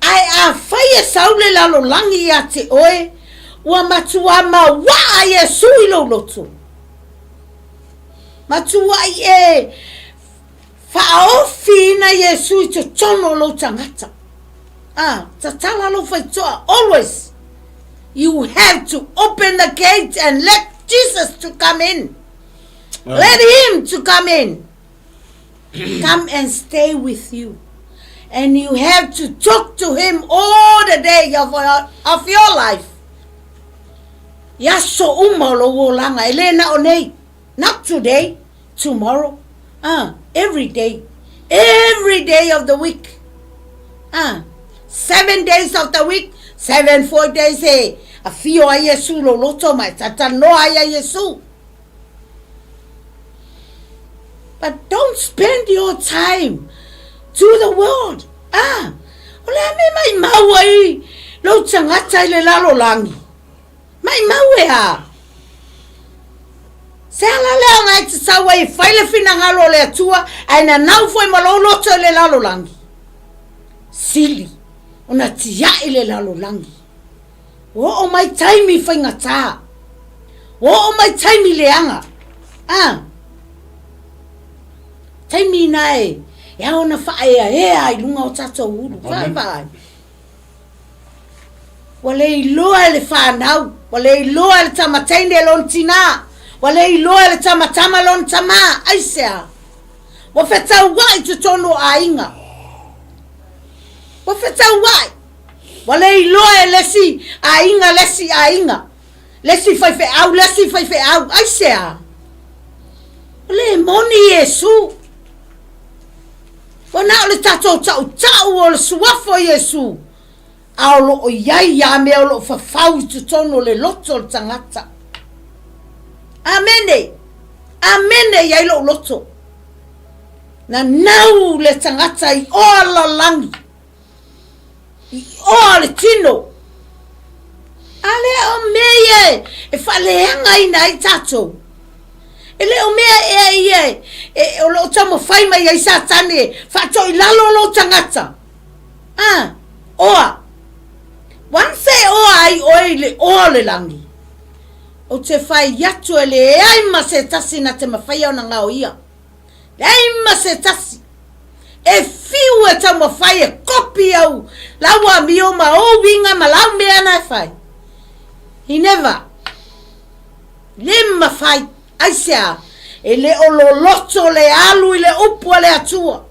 Ae afai e sau le lalolagi ia te oe, ua matuā mauaa Iesu i lou loto. Matuai e faaofiina Iesu i totonu o lou tagata. Ah, tatala lou faitoa, always. You have to open the gate and let Jesus to come in. Let him to come in. Come and stay with you. And you have to talk to him all the day of, of your life. I aso uma o lou olaga, e le na o nei. Not today, tomorrow. Ah, every day. Every day of the week. Ah, 7 days of the week, 7, 4 days e afio ai Iesu lou loto ma e talanoa ai a Iesu. But don't spend your time to the world. Ah, o le a mea maimau ai lou tagata i le lalolagi? Maimau e a? Se ala lea ona e te sau ai e fai le finagalo o le Atua, ae nanau foi ma lou loto i le lalolagi. Sili ona tiai le lalolagi. Ua oo mai taimi faigata. Ua oo mai taimi leaga. A. Taimi ina e, e ao ona faaeaea i luga o tatou ulu. Vaavaai. Ua le iloa e le fanau, ua le iloa e le tama teine lona tinā, ua le iloa e le tama tama lona tamā. Aisea? Ua fetauai totonu o aiga. Ua fetauai. Ua le iloa e le isi aiga le isi aiga, le isi faifeau le isi faifeau. Aisea? Ua le moni Iesu. Ua na o le tatou tautau o le suafa o Iesu, a o lo o i ai lava mea o lo o fafau i totonu o le loto o le tagata. Amene! Amene i ai lou loto. Nanau le tagata i oa lalagi. I oa le tino. A lea o mea ia e faaleagaina ai tatou. E le o mea ea ia e, o lo o taumafai mai ai Satani e faatoilalo lou tagata. A, oa. Once e oa ai oe i le oa o le lagi, ou te fai atu e leai ma se tasi na te mafaia ona gaoia. Leai ma se tasi. E whiu e taumafai e kopi au lau amio ma ou uiga ma lau mea na e fai. He never. Le mafai. Aisea? E le o loloto le alu i le upu a le Atua.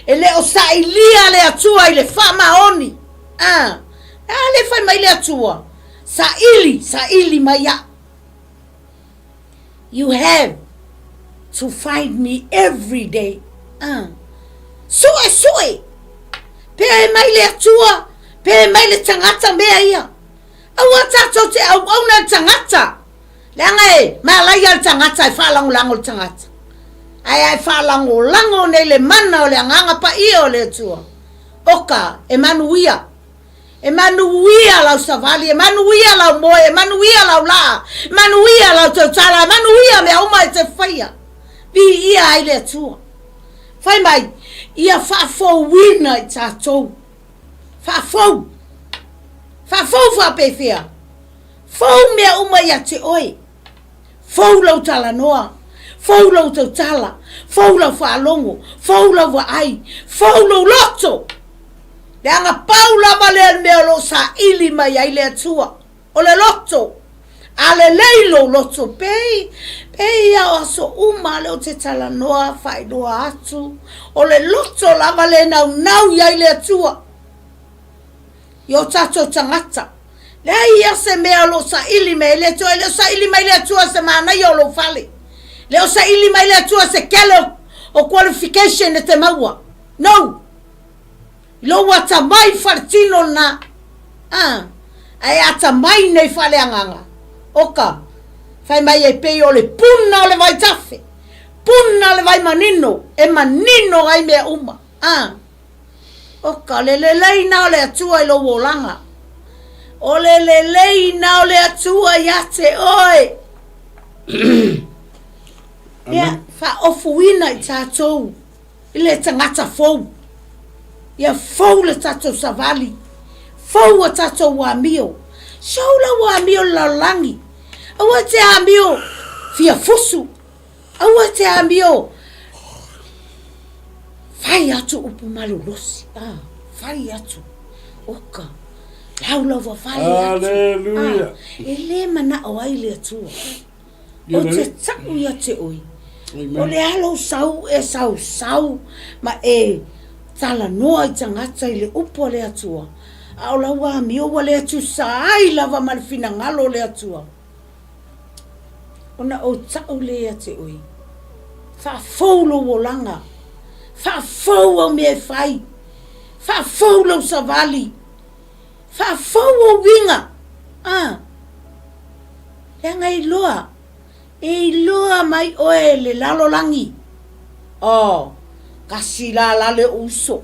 E le o sailia le Atua i le faamaoni. Ah, a le fai mai le Atua. Saili, saili mai au. You have to find me every day. Ah. Sue, sue! Pea e mai le Atua, pea e mai le tagata mea ia. Aua tatou te auauna le tagata. Leaga e malaia le tagata e faalagolago le tagata. Ae a e faalagolago nei le mana o le Agaga Paia o le Atua, oka e manuia. E manuia lau savali, e manuia lau moe, e manuia lau laa, e manuia lau tautala, e manuia mea uma e te faia. Viia ai le Atua. Fai mai, ia faafouina i tatou. Faafou. Faafou faapefea. Fou mea uma ia te oe. Fou lau talanoa, fou lau tautala, fou lau faalogo, fou lau vaai, fou lou loto. Leaga pau lava lea le mea o lo o saili mai ai le Atua. O le loto. A lelei lou loto, pei, pei ia o aso uma lea ou te talanoa faailoa atu, o le loto lava le naunau i ai le Atua i o tatou tagata. Leai ia se mea o lo o saili mai ai le Atua, e le o saili mai le Atua se manaia o lou fale. Le o saili mai le Atua se kele o, o qualification e te maua. No! Lou atamai faletino lena, a, ae atamai nei faaleagaga, oka, fai mai e pei o le puna o le vaitafe, puna le vai manino, e manino ai mea uma, a. Oka, o le lelei na o le Atua i lou olaga, o le lelei na o le Atua ia te oe. Ia, faaofuina i tatou. i le tagata fou. Ia fou le tatou savali, fou a tatou amio. Show lau amio i le lalolagi. Aua e te amio fia fusu. Aua e te amio fai atu upu malolosi. Ah, fai atu. Oka. Laulauavale atu. Hallelujah. Ah, e le manao ai le Atua. Ou te tau ia te oe, o le a lou sau e sausau ma e talanoa i tagata i le upu a le Atua, a o lau amio ua le tusa ai lava ma le finagalo o le Atua. Ona ou tau lea ia te oe, faafou lou olaga, faafou au mea e fai, faafou lou savali, faafou ou uiga, a. Leaga e iloa, e iloa mai oe e le lalolagi. Oh, tasi la la le o'u uso,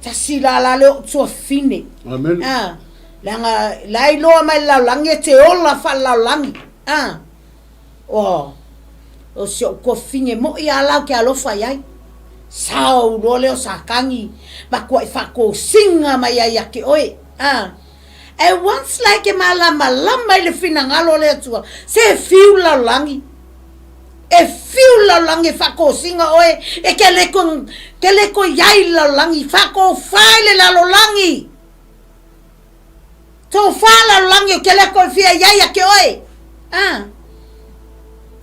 tasi la la le o'u tuafafine. Amen. Ah, leaga la e iloa mai le lalolagi e te ola faalelalolagi. Ah, oh, o si o'u tuafafine mo'i a la ou te alofa i ai. Sao loa lea o Satani, matuai faatosina mai ai ia te oe. Ah. Ae once la e te malamalama i le finagalo o le Atua, se e fiu le lalolagi. E fiu le lalolagi e faatosina oe, e te le toe, te le toe i ai i le lalolagi, faatofa i le lalolagi. Tofa le lalolagi ou te le toe fia i ai ia te oe. Ah.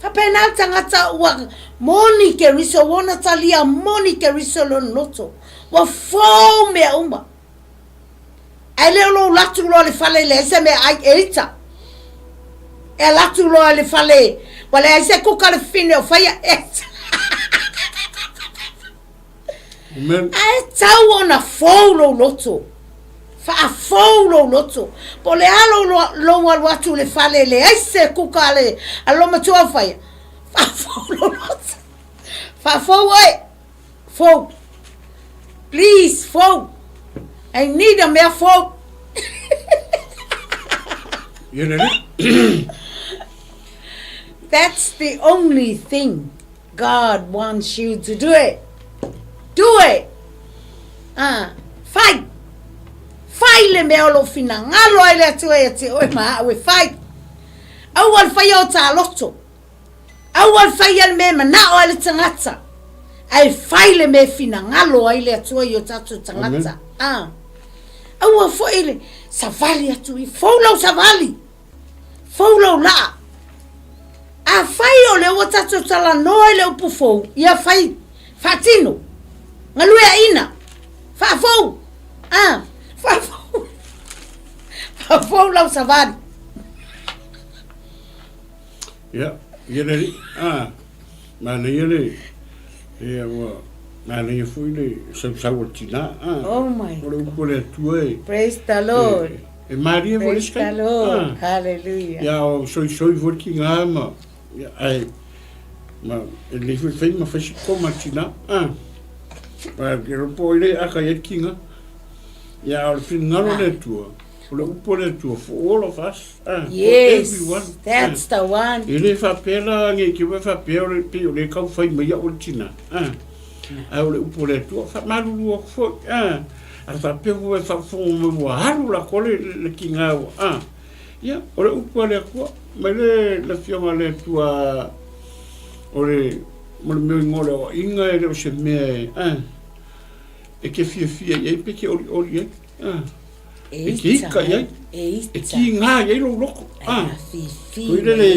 Faapena le tagata ua moni Keriso, ua ona talia moni Keriso lona loto. Ua fou mea uma. Ae le o lou latu loa le fale leai se mea ai e ita. E alatu loa le fale ua leai se kuka le fine o faia e Amen. Ae tau ona fou lou loto. Faafou lou loto. Po o le a lou, lou alu atu le fale leai se kuka a le, a le matua o faia. Faafou lou loto. Faafou oe. Fou. Please, fou. I need a mea fou. Ia le That's the only thing God wants you to do it. Do it. Ah, fai. Fai le mea o lou finagalo ai le Atua ia te oe ma au e fai. Aua le faia o tā loto. Aua le faia le mea e manao ai le tagata, ae fai le mea e finagalo ai le Atua i o tatou tagata. A. Aua foi le savali atu i, fou lau savali, fou lau laa. Afai o lea ua tatou talanoa i le upu fou, ia fai, faatino, galueaina, faafou, a, faafou, faafou lau savali. Ia, ia le alii, a, manaia le, ia ua manaia foi le sausau o le tina, a, Oh my o le upu a le Atua e, Praise the Lord. e, e malie foi le Praise isi the taimi, Lord. a, Hallelujah. ia o soisoi foi le tina ma, ia, ae, ma, e lelei foi le fai ma fai si koma le tina, a, ae ou te iloa po o ai le aka i ai le tina, ia, a o le finagalo o le Atua, O le upu a le Atua, for all of us, ah, yes, for everyone. That's the one. E le faapea la nei te ua faapea o le pei o le kau fai mai au o le tina. Ah. Ae o le upu a le Atua, faamalulu atu foi. Ah. A faapea foi e faafofoga mai ua alu la ko le, le tina ua. Ah. Ia, o le upu a le Atua, mai le, le afioga a le Atua, o le, mo le mea o le aoaiga e le o se mea e, ah, e ke fiafia i ai pe ke olioli ai. Ah. E te ika i ai, e tīngā i ai lou loko. Koe lele,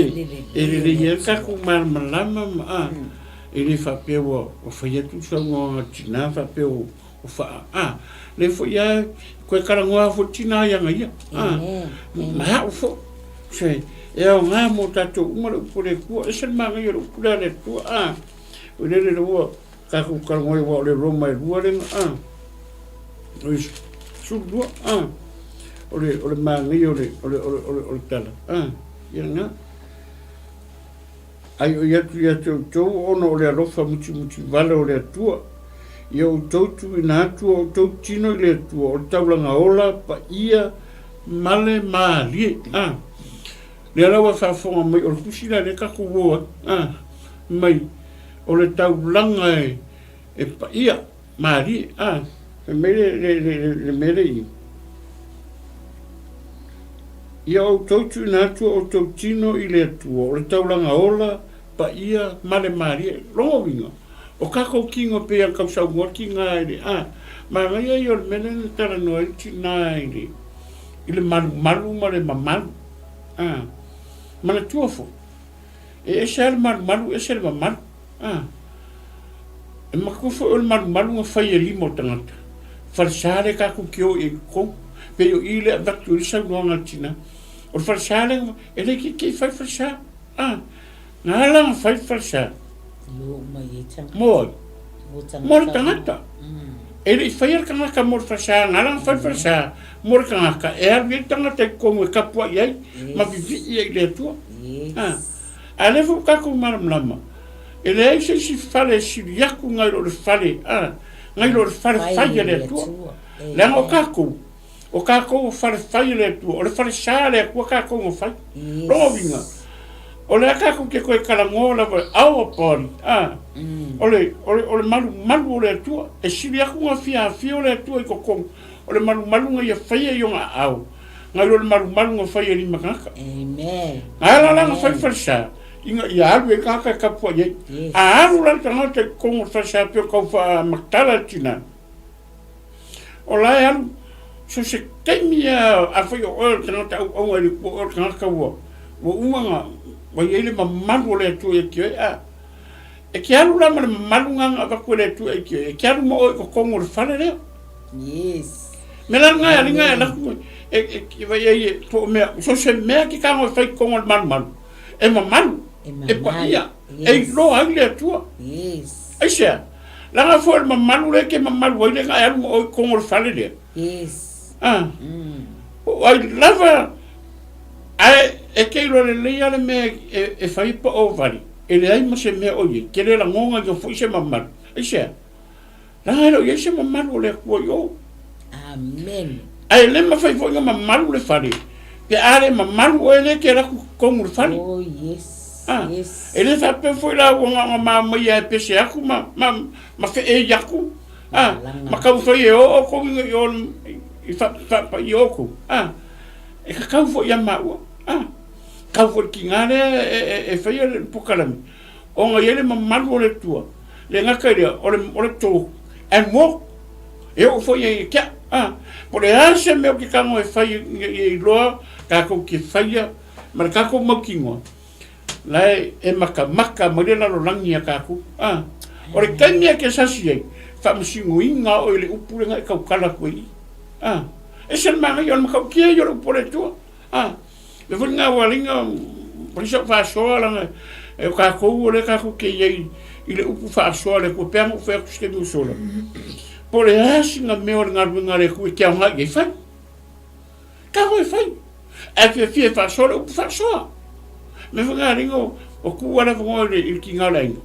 e lelei ai le takou malamalama ma, a, e le faapea ua fai atu le saunoaga a le tina faapea ua faa, a, lea foi lava, koe talanoa foi le tina ia ia, a, ma au foi. Se, e aoga mo tatou uma le upu a le Atua, ese le manaia o le upu lea a le Atua, a, koe lele ua tatou talanoa aua o le Roma e lua lena, a. 12, a, o le, o le manaia o le, o le, o le, o le, o le tala, a, ia lena. Ai oi atu ia te outou ona o le alofa mutimutivale o le Atua, ia outou tuuina atu o outou tino i le Atua, o le taulaga ola, paia, ma le malie. A, lea la ua faafofoga mai, o le tusi la lea tatou o ai, a, mai, o le taulaga e, e paia, Malie, a, fai mai le, le, le, le, le mea lea i. Ia outou tuuina atu o outou tino i le Atua, o le taulaga ola, paia, ma le malie. Lona uiga, o kakou tino e pei ona tau saunoa le tina i le, a, manaia ia o le mea lea na talanoa ai le tina i le, i le malumalu ma le mamalu. A, manatua foi, e ese lava le malumalu ese le mamalu. A, e matua foi o le malumalu na fai e lima o tagata. Falesa lea tatou te o i ai i totonu. Pei o i lea avatu ai le saunoaga a le tina. O le falesa lea, e le itiiti fai le falesa. A, na ala ona fai le falesa. Mo ai? Mo le tagata. E le i faia le tagata mo le falesa, na ala ona fai le falesa mo le tagata, e alu i ai le tagata i totonu e tapuai ai ma vivii ai i le Atua. A, A lea foi ua tatou malamalama, e leai se isi fale e sili atu nai lo le fale, a, nai lo le fale fai a le Atua. Leaga o tatou, o tatou o fale fai a le Atua, o le fale sa a le Atua tatou na fai. Lona uiga, o lea tatou te toe talanoa lava our body, a, o le, o le, o le malumalu o le Atua, e sili atu na fiafia o le Atua i totonu, o le malumalu na Ia faia i ona aao, nai lo le malumalu na fai e lima tagata. Amen. Na ala la na fai falesa, ina ia alu ai tagata e tapuai ai. Yes. A alu la le tagata i totonu o le falesa pei o tau faamatala le tina, o la e alu, so se taimi lava, afai o oe o le tagata auauna i le Atua, o oe o le tagata ua, ua uma ona, ua i ai le mamalu o le Atua ia te oe, a, e te alu la ma le mamalu lena na avatu e le Atua ia te oe, e te alu ma oe i totonu o le fale lea. Yes. Me la nga ali nga la ku e e vai ai e po mea so se mea ki ka ngoi fai kongo le malumalu e mamalu e paia e iloa ai le Atua. Yes. Ai sea la nga fo le mamalu le ke mamalu ai le nga alu mo oi kongo le fale le. Yes. Ah. O ai lava ae e ke iloa lelei a le mea e, e fai pa o vali e leai ma se mea o i ai, ke le lagonga ia foi se mamalu. Ai sea Leaga e le o i ai se mamalu o le Atua i o. Amen. Ae le mafai foi ona mamalu le fale, pe a le mamalu oe lea e te alu atu i totonu o le fale. Oh, yes. Ah, Yes. e le faapea foi la ua na ona mamaia e pese atu ma, ma, ma feei atu, ah, Malaga. ma taumafai e oo outou ina i o i fa, faapaia outou. Ah, e tatau foi ia maua. Ah, tau foi le tiga lea e, e, e faia le polokalame. Ona i ai le mamalu o le Atua, le gata i lea, o le, o le talk and walk, e oo foi ai e te au. A, po o le a se mea o ke tago e fai ina ia iloa tatou te faia ma le tatou mautinoa, la e, e matamata mai le lalolagi ia tatou. A, o le taimi e te sasi ai, faamasinoina oe i le upu lena e tautala atu ai i i. A, ese le manaia o le matautia ia o le upu a le Atua. A, le foi lena ua alai na fai sau faasoa leaga e o tatou o lea tatou te i ai i le upu faasoa a le Atua pe ana ou fai atu se taimi ua sola. Po o le a sina mea o le galuega a le Atua e te aoga i ai fai. Tago e fai. Ae fiafia e faasoa le upu faasoa. Mea foi lena alai na o tuu lava le avanoa i le, i le tiga o le aiga.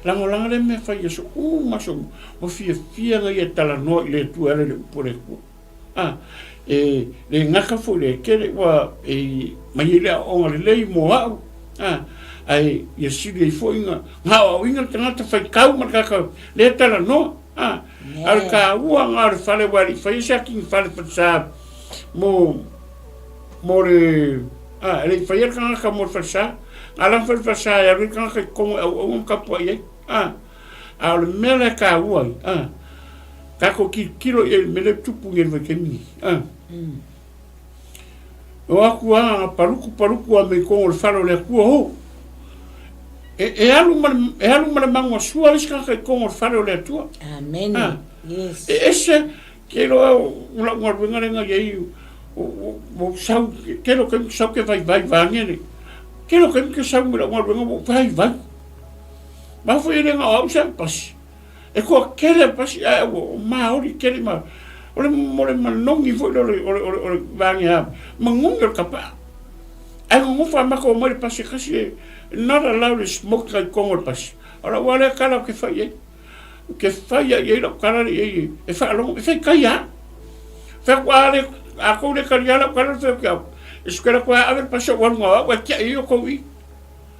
Lagolago lea mea fai i aso uma aso uma. Ua fiafia na ia talanoa i le Atua e ala i le upu a le Atua. A, e le gata foi le tele ua e mai ai le aoaoga lelei mo au, a, ae ia sili ai foi na, na aoaoina le tagata faitau ma le tagata lea talanoa, a, a o le taua na o le fale aua e le i faia se ati ni fale falesa mo, mo le, a, e le i faia le tagata mo le falesa, na ala ona fai le falesa e alu ai le tagata i totonu e auauna ma tapuai ai, a, a o le mea la e taua ai, a. Tatou tilotilo i ai i le mea lea e tupu nei i le vaitaimi nei. A. O atu lava na paluku paluku lava mai totonu o le fale o le Atua o. E, e alu ma le, e alu ma le manuasua le isi tagata i totonu o le fale o le Atua. Amen. A. Yes. E ese, ke iloa o lau galuega lea na i ai, ua ou sau, tele o taimi ou te sau ou te vaivai vaeane le, tele o taimi ou te sau mai lau galuega ua ou vaivai. Ma foi e le na o au se au pasi. E toatele au pasi ae ua maoli tele ma o le o le manogi foi lea o le o le o le o le vaega manogi o le tapaa. Ae nonofo a matou omai i le pasi e tasi e not allowed to smoke i totonu o le pasi. O lau lava lea tala ou te fai i ai. Ou te fai lava i ai lau tala lea i ai e faalogo, e faitai lava. Fai atu a le a tou le talia lau tala fai atu ia au, e sukela atu lava ave le pasi ou alu na o au ae tiai ai outou i i.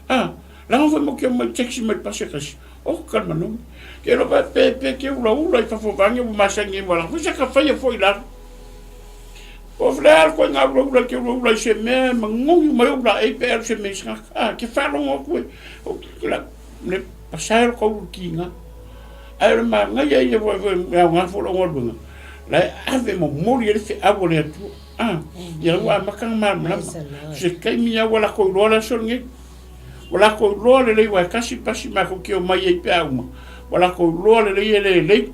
A, leaga foi matou te omai i taxi mai le pasi e tasi. Oka le manogi. Ke iloa pe pe ke ulaula i fafo vaeane ua masani ai ua lafo se ka faia foi i lalo. O le a le koiga ulaula ke ulaula i se mea e manogi uma ai ou laei pe alu se mea i se tagata. A, ke faalogo atu e, o le, le pasae o le kaulu kiga. Ae o le manaia ia foi foi e aoga foi lou galuega, la e ave momoli ai le feau a le Atua. A, ia ua amata ona malamalama. Se taimi lava ua latou iloa le aso lenei. Ua latou iloa lelei aua e tasi pasi matou te omai ai pe a uma. Ua latou iloa lelei e le lelei.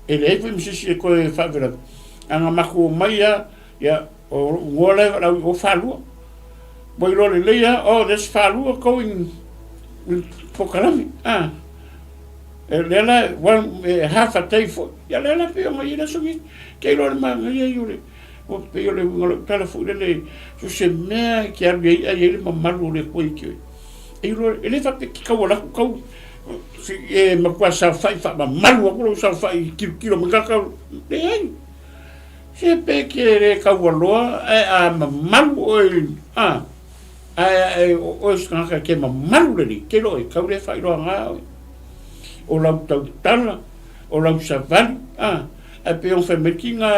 E leai foi ma se isi e toe faavelaga. A na matou omai lava, ia, o lou igoa la e valaau i o Falua. Ua iloa lelei lava, oh, there's Falua going with polokalame. Ah. E lea la, one, e half a day foi. Ia lea la pei ona i ai le aso nei. Ke iloa le manaia ia o le, Ua pei o le uiga o lau tala foi lele, so se mea e te alu i ai ai ai le mamalu o le Atua ia te oe. E iloa, e le faapea e te tau alu atu tau e matua saofai faamamalu atu lou saofai i tilotilo mai tagata, leai. Se pe te le taualoa ae a mamalu oe, a, ae ae o oe se tagata e te mamalu lelei, te iloa oe, tau le faailoaga oe. O lau tautala, o lau savali, a, ae pei ona fai mai le tiga,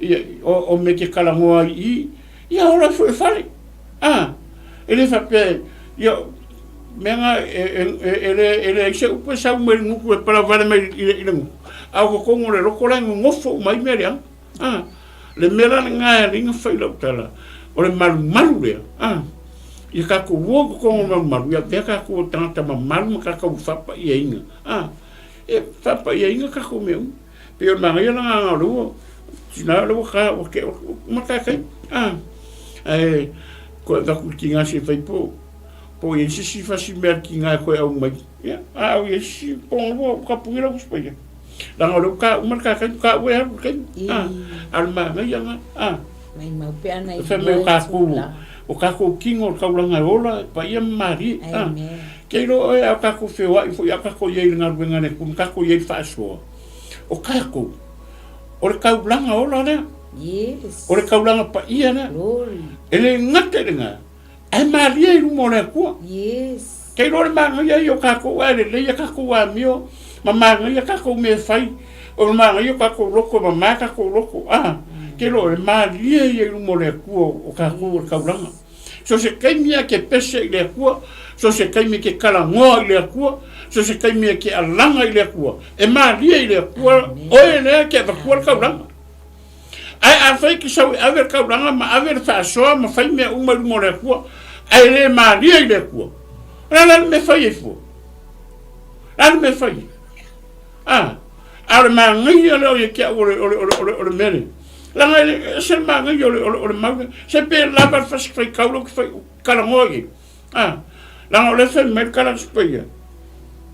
Ia, o, o mea ke talanoa ai i, ia ola ifo i le fale. A, e le faapea, ia, mea na, e, e, e, e, le, e leai se upu e sau mai le gutu e palavale mai i le, i le gutu. A o totonu o le loto la e nonofo uma ai mea leaga. A, le mea la lena e alii ona fai lau tala, o le malumalu lea, a, ia tatou o i totonu o le malumalu, ia avea tatou o tagata mamalu ma tatou faapaiaina, a, e faapaiaina tatou mea uma. Pei o le manaia la agaga o le ua tina o le ua ka ua ke ua uma ta taimi a ae koe avatu i le tiga se i fai po po i ai se isi fasi mea a le tiga e koe aumai ia a au i ai se isi poga ua kapu i lau uso paia leaga o lea ua ta uma le ta taimi ta ua e alu i le taimi a a o le manaia lena a Maimau pe ana i fai mai o tatou o tatou tino o le taulaga e ola e paia ma malie a ke iloa oe a o tatou feoai foi a o tatou i ai i le galuega a le Atua ma tatou i ai i le faasoa O tatou, o le taulaga ola lea. Yes. O le taulaga paia lea. Glory. E le gata i lena, ae malie i luma o le Atua. Yes. Kei loa le manaia ia o tatou ae lelei a tatou amio, ma manaia tatou mea e fai, o le manaia o tatou loto, e mama tatou loto, a, kei loa le malie ia i luma o le Atua o tatou o le taulaga. So se taimi lava e te pese i le Atua, so se taimi e te talanoa i le Atua, so se taimi e te alaga i le Atua, e malie i le Atua oe lea e te avatua le taulaga. Ae afai e te sau e ave le taulaga ma ave le faasoa ma fai mea uma i luma o le Atua, ae le malie i le Atua, o le a la le mea e fai ai fua? O le a le mea e fai ai? A, a o le manaia lea o ia te au o le, o le, o le, o le, o le mea lea. Leaga e le, ese le manaia o le, o le, o le mau lea. Se pe lava le fasi faitau lea ou te fai, talanoa i ai. A, leaga o lea e fai mai le tala a le Paia.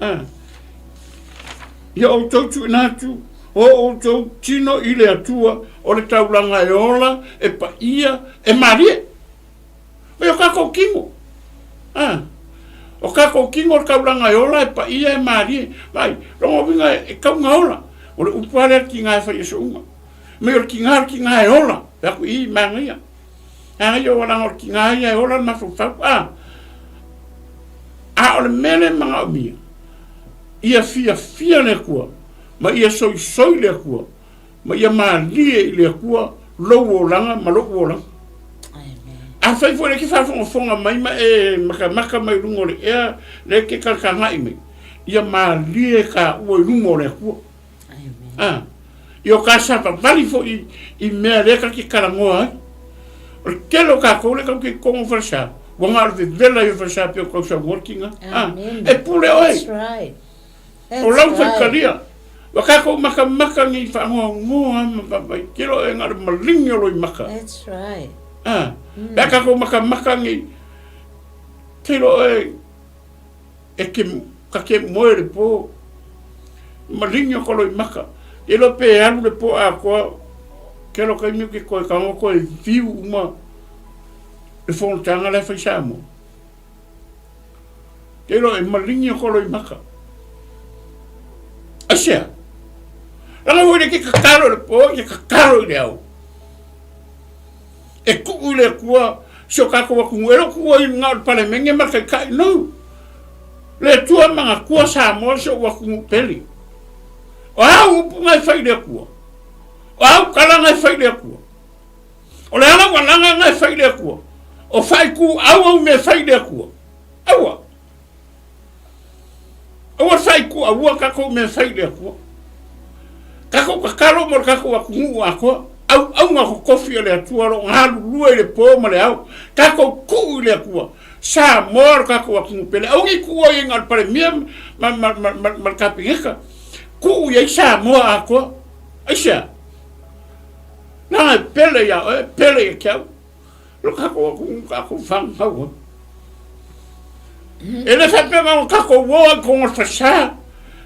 A, ia outou tuuina atu o outou tino i le Atua o le taulaga e ola, e paia, e malie. Oi, o tatou tino. A, o tatou tino o le taulaga e ola, e paia, e malie. Vaai, lona uiga e tau na ola. O le upu lava lea le tiga e fai e soouga. Mai o le tiga o le tiga e ola. Fai atu, ī, manaia. Manaia ua leaga o le tiga ia e ola le mafaufau. A, a o le mea lea e manaomia, ia fiafia le Atua, ma ia soisoi le Atua, ma ia malie i le Atua lou olaga ma lo'u olaga. Afai foi o lea e te faafogafoga mai ma e matamata mai i luga o le ea, lea e te talatagai mai, ia malie taua i luma o le Atua. A. I o ka savavali foi i mea lea ka te talanoa ai. O le tele o tatou lea tatou te i totonu o falesa, ua na o le vevela ai o falesa pei o tau saunoa le tina. Ah, e pule oe. O lau faitalia. Ua tatou matamata nei faanoanoa ma vaavaai tele oe na o le maligi o loimata. That's right. Ah, pe a tatou matamata nei, tele oe e ke, ka ke moe le po, maligi o ka loimata. Ke iloa pe alu le po atoa, kelo taimi o ke koe tago koe fiu uma le fonotaga la e fai Samoa. Ke iloa e maligi o ka loimata. Aisea? Leaga foi le ke tatalo i le po, ke tatalo i le ao. E tuu i le Atua si o tatou atunuu, e le o tuua i luga o le Palemene ma le Taitai, no. Le Atua manatua Samoa si ou atunuu pele. O a upu na e fai i le Atua? O a tala na e fai i le Atua? O le ala ualaga na e fai i le Atua? O faaituau au mea e fai i le Atua? Aua. Aua le faaituaua tatou mea e fai i le Atua. Tatou tatalo mo le tatou atunuu atoa. Auauna totofi a le Atua o lo o galulue i le po ma le ao. Tatou tuu i le Atua. Samoa lo tatou atunuu pele. Aua ne i tuua i ai na o le Palemia ma, ma, ma, ma, ma le Kapeneta. Tuu i ai Samoa atoa. Aisea? Leaga e pele ia oe, pele ia te au. Lo tatou atunuu tatou fanau ai. E le faapea na o tatou o ai totonu o le falesa,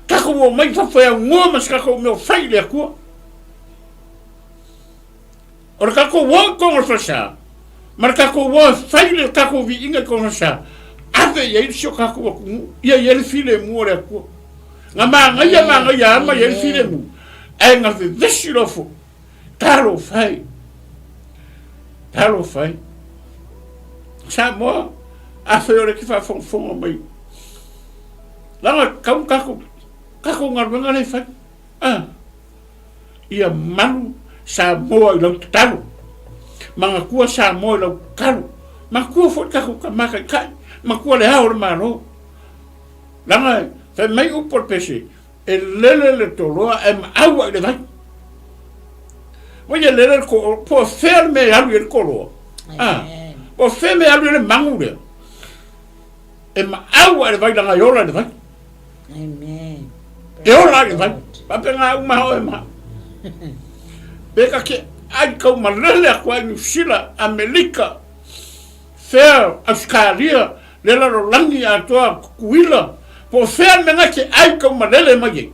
tatou omai i fafo e aunoa ma se tatou mea o fai i le Atua. O le tatou o i totonu o le falesa, ma le tatou o e fai le tatou viiga i totonu o le falesa, ave i ai si o tatou atunuu, ia i ai le filemu o le Atua. Na manaia manaia lava ma i ai le filemu, ae na vevesi loa foi. Talofa e! Talofa e! Samoa, afai o lea e te faafogafoga mai, leaga e tatau tatou, tatou galuega lea e fai. Ah, ia malu Samoa i lau tatalo. Manatua Samoa i lau tatalo. Manatua foi tatou tama taitai. Manatua le ao o le Malo. Leaga fai mai upu o le pese, E lele le toloa ae maau ai le vai. Ua ia lele le toloa, po o fea le mea e alu i ai le toloa. Ah, po o fea le mea e alu i ai le magu lea. E maau ai le vai leaga e ola i le vai. Amen. E ola ai le vai. Faapena uma oe ma. Pe ka ke ai kau malele aku ai Niu Sila, Amelika, fea Ausekalia, le lalolagi atoa Kukuila, po o fea le mea na te ai kau malele mai ai.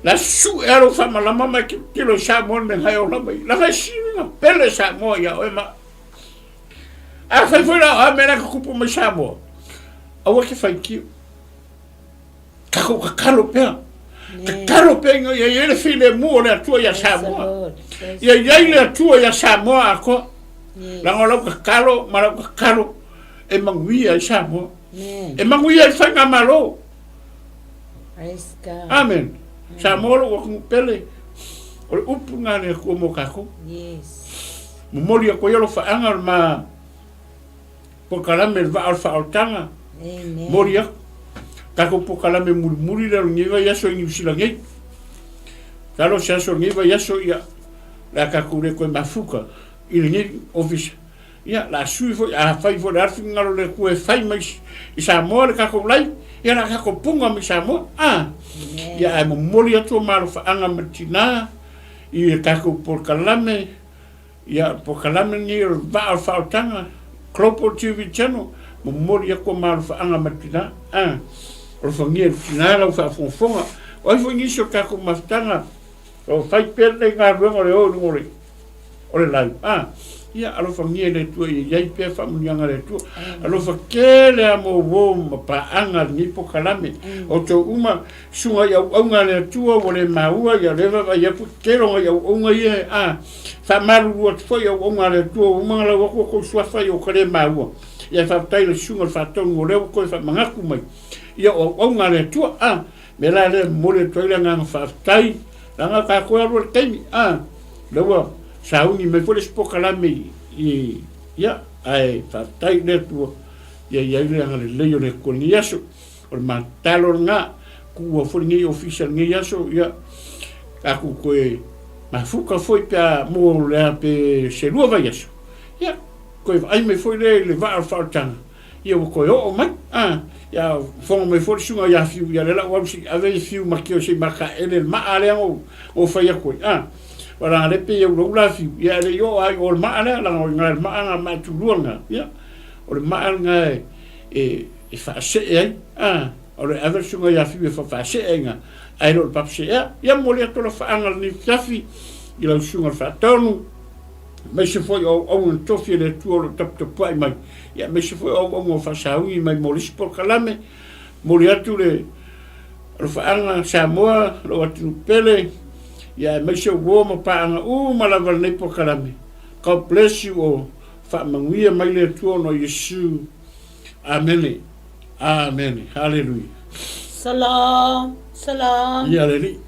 La suʻe a lou faamalama ma e tilotilo i Samoa le mea na e ola mai. Leaga e sili na pele Samoa ia oe ma. Afai foi la o a mea la e tutupu mai Samoa, aua te faitio. Tatou tatalo pea. Tatalo pea ina ia i ai le filemu o le Atua ia Samoa. Ia i ai le Atua ia Samoa atoa. Leaga o lau tatalo ma lau tatalo e manuia ai Samoa. E manuia ai le faigamalo. Amen. Samoa lou atunuu pele, o le upu lena a le Atua mo tatou. Momoli atu ai alofaaga o le ma Polokalame le vaa o le faaolataga. Moli aku. Tatou polokalame mulimuli lea o lenei vaiaso i Niu Sila nei. Masalo o se aso o lenei vaiaso ia le a tatou le toe mafuta i lenei ofisa. Ia, la sui foi, afai foi o le a le finagalo o le Atua e fai mai i Samoa le tatou live, ia la tatou punga mai Samoa. Ah, ia ae momoli atu o malofaaga ma le tina i le tatou polokalame. Ia, o le polokalame lenei o le Vaa o le Faaolataga, Global TV Channel, momoli atu a malofaaga mai le tina. A, alofagia e le tina lau faafogafoga. O ai foi nisi o tatou mafutaga o fai pea lenei galuega o le o i luga o le, o le live. A, ia, alofagia e le Atua ia i ai pea faamanuiaga a le Atua. Alofa tele a mo uo ma paaga lenei polokalame. O outou uma Susuga i auauna a le Atua ua le maua, ia lea vaavaai atu i tele o nai auauna ia, a faamalulu atu foi i auauna a le Atua ua uma ona lau atu outou suafa ia ua ka le maua. Ia e faafetai i le Susuga i le Faatonu o lea ua toe faamanatu mai ia o auauna a le Atua, a mea la lea e momoli atu ai le agaga faafetai, leaga tatou e alu i le taimi, a lea ua sauni mai foi le isi polokalame i, ia, ae faafetai i le Atua ia i ai le agalelei o le Atua i lenei aso. O le matalo lena, tuua foi lenei ofisa i lenei aso, ia, Tatou toe mafuta foi pe a mo le a pe se lua vaiaso, ia, toe vaai mai foi lea i le vaa o le faaolataga, ia ua toe oo mai, a, ia fofoga mai foi le susuga ia Fiu, ia lea la ua alu se i ave ia Fiu ma Tio se i mataele le maa lea na ou fai atu ai, a. Aua leaga o lea e pei e ulaula Fiu, ia ae le i oo lava i o i le maa lea, leaga o i ina i le maa na, maa tulua lena, ia, o le maa lena e, e faasee ai, a. O le ave le susuga ia Fiu e faafasee ai ina, ae le o le papaseea. Ia momoli atu alofaaga lenei afiafi i lau susuga i le Faatonu, aemaise foi o auauna na tofi e le Atua o lo o taputapuai mai, ia aemaise foi o auauna ua faasaui mai mo le isi polokalame. Momoli atu le alofaaga Samoa, lou atunuu pele, ia aemaise o uo ma paaga uma lava i lenei polokalame. God bless you all. Faamanuia mai le Atua ona o Iesu. Amene. Amene. Haleluia. Salam, salam. Ia le Alii.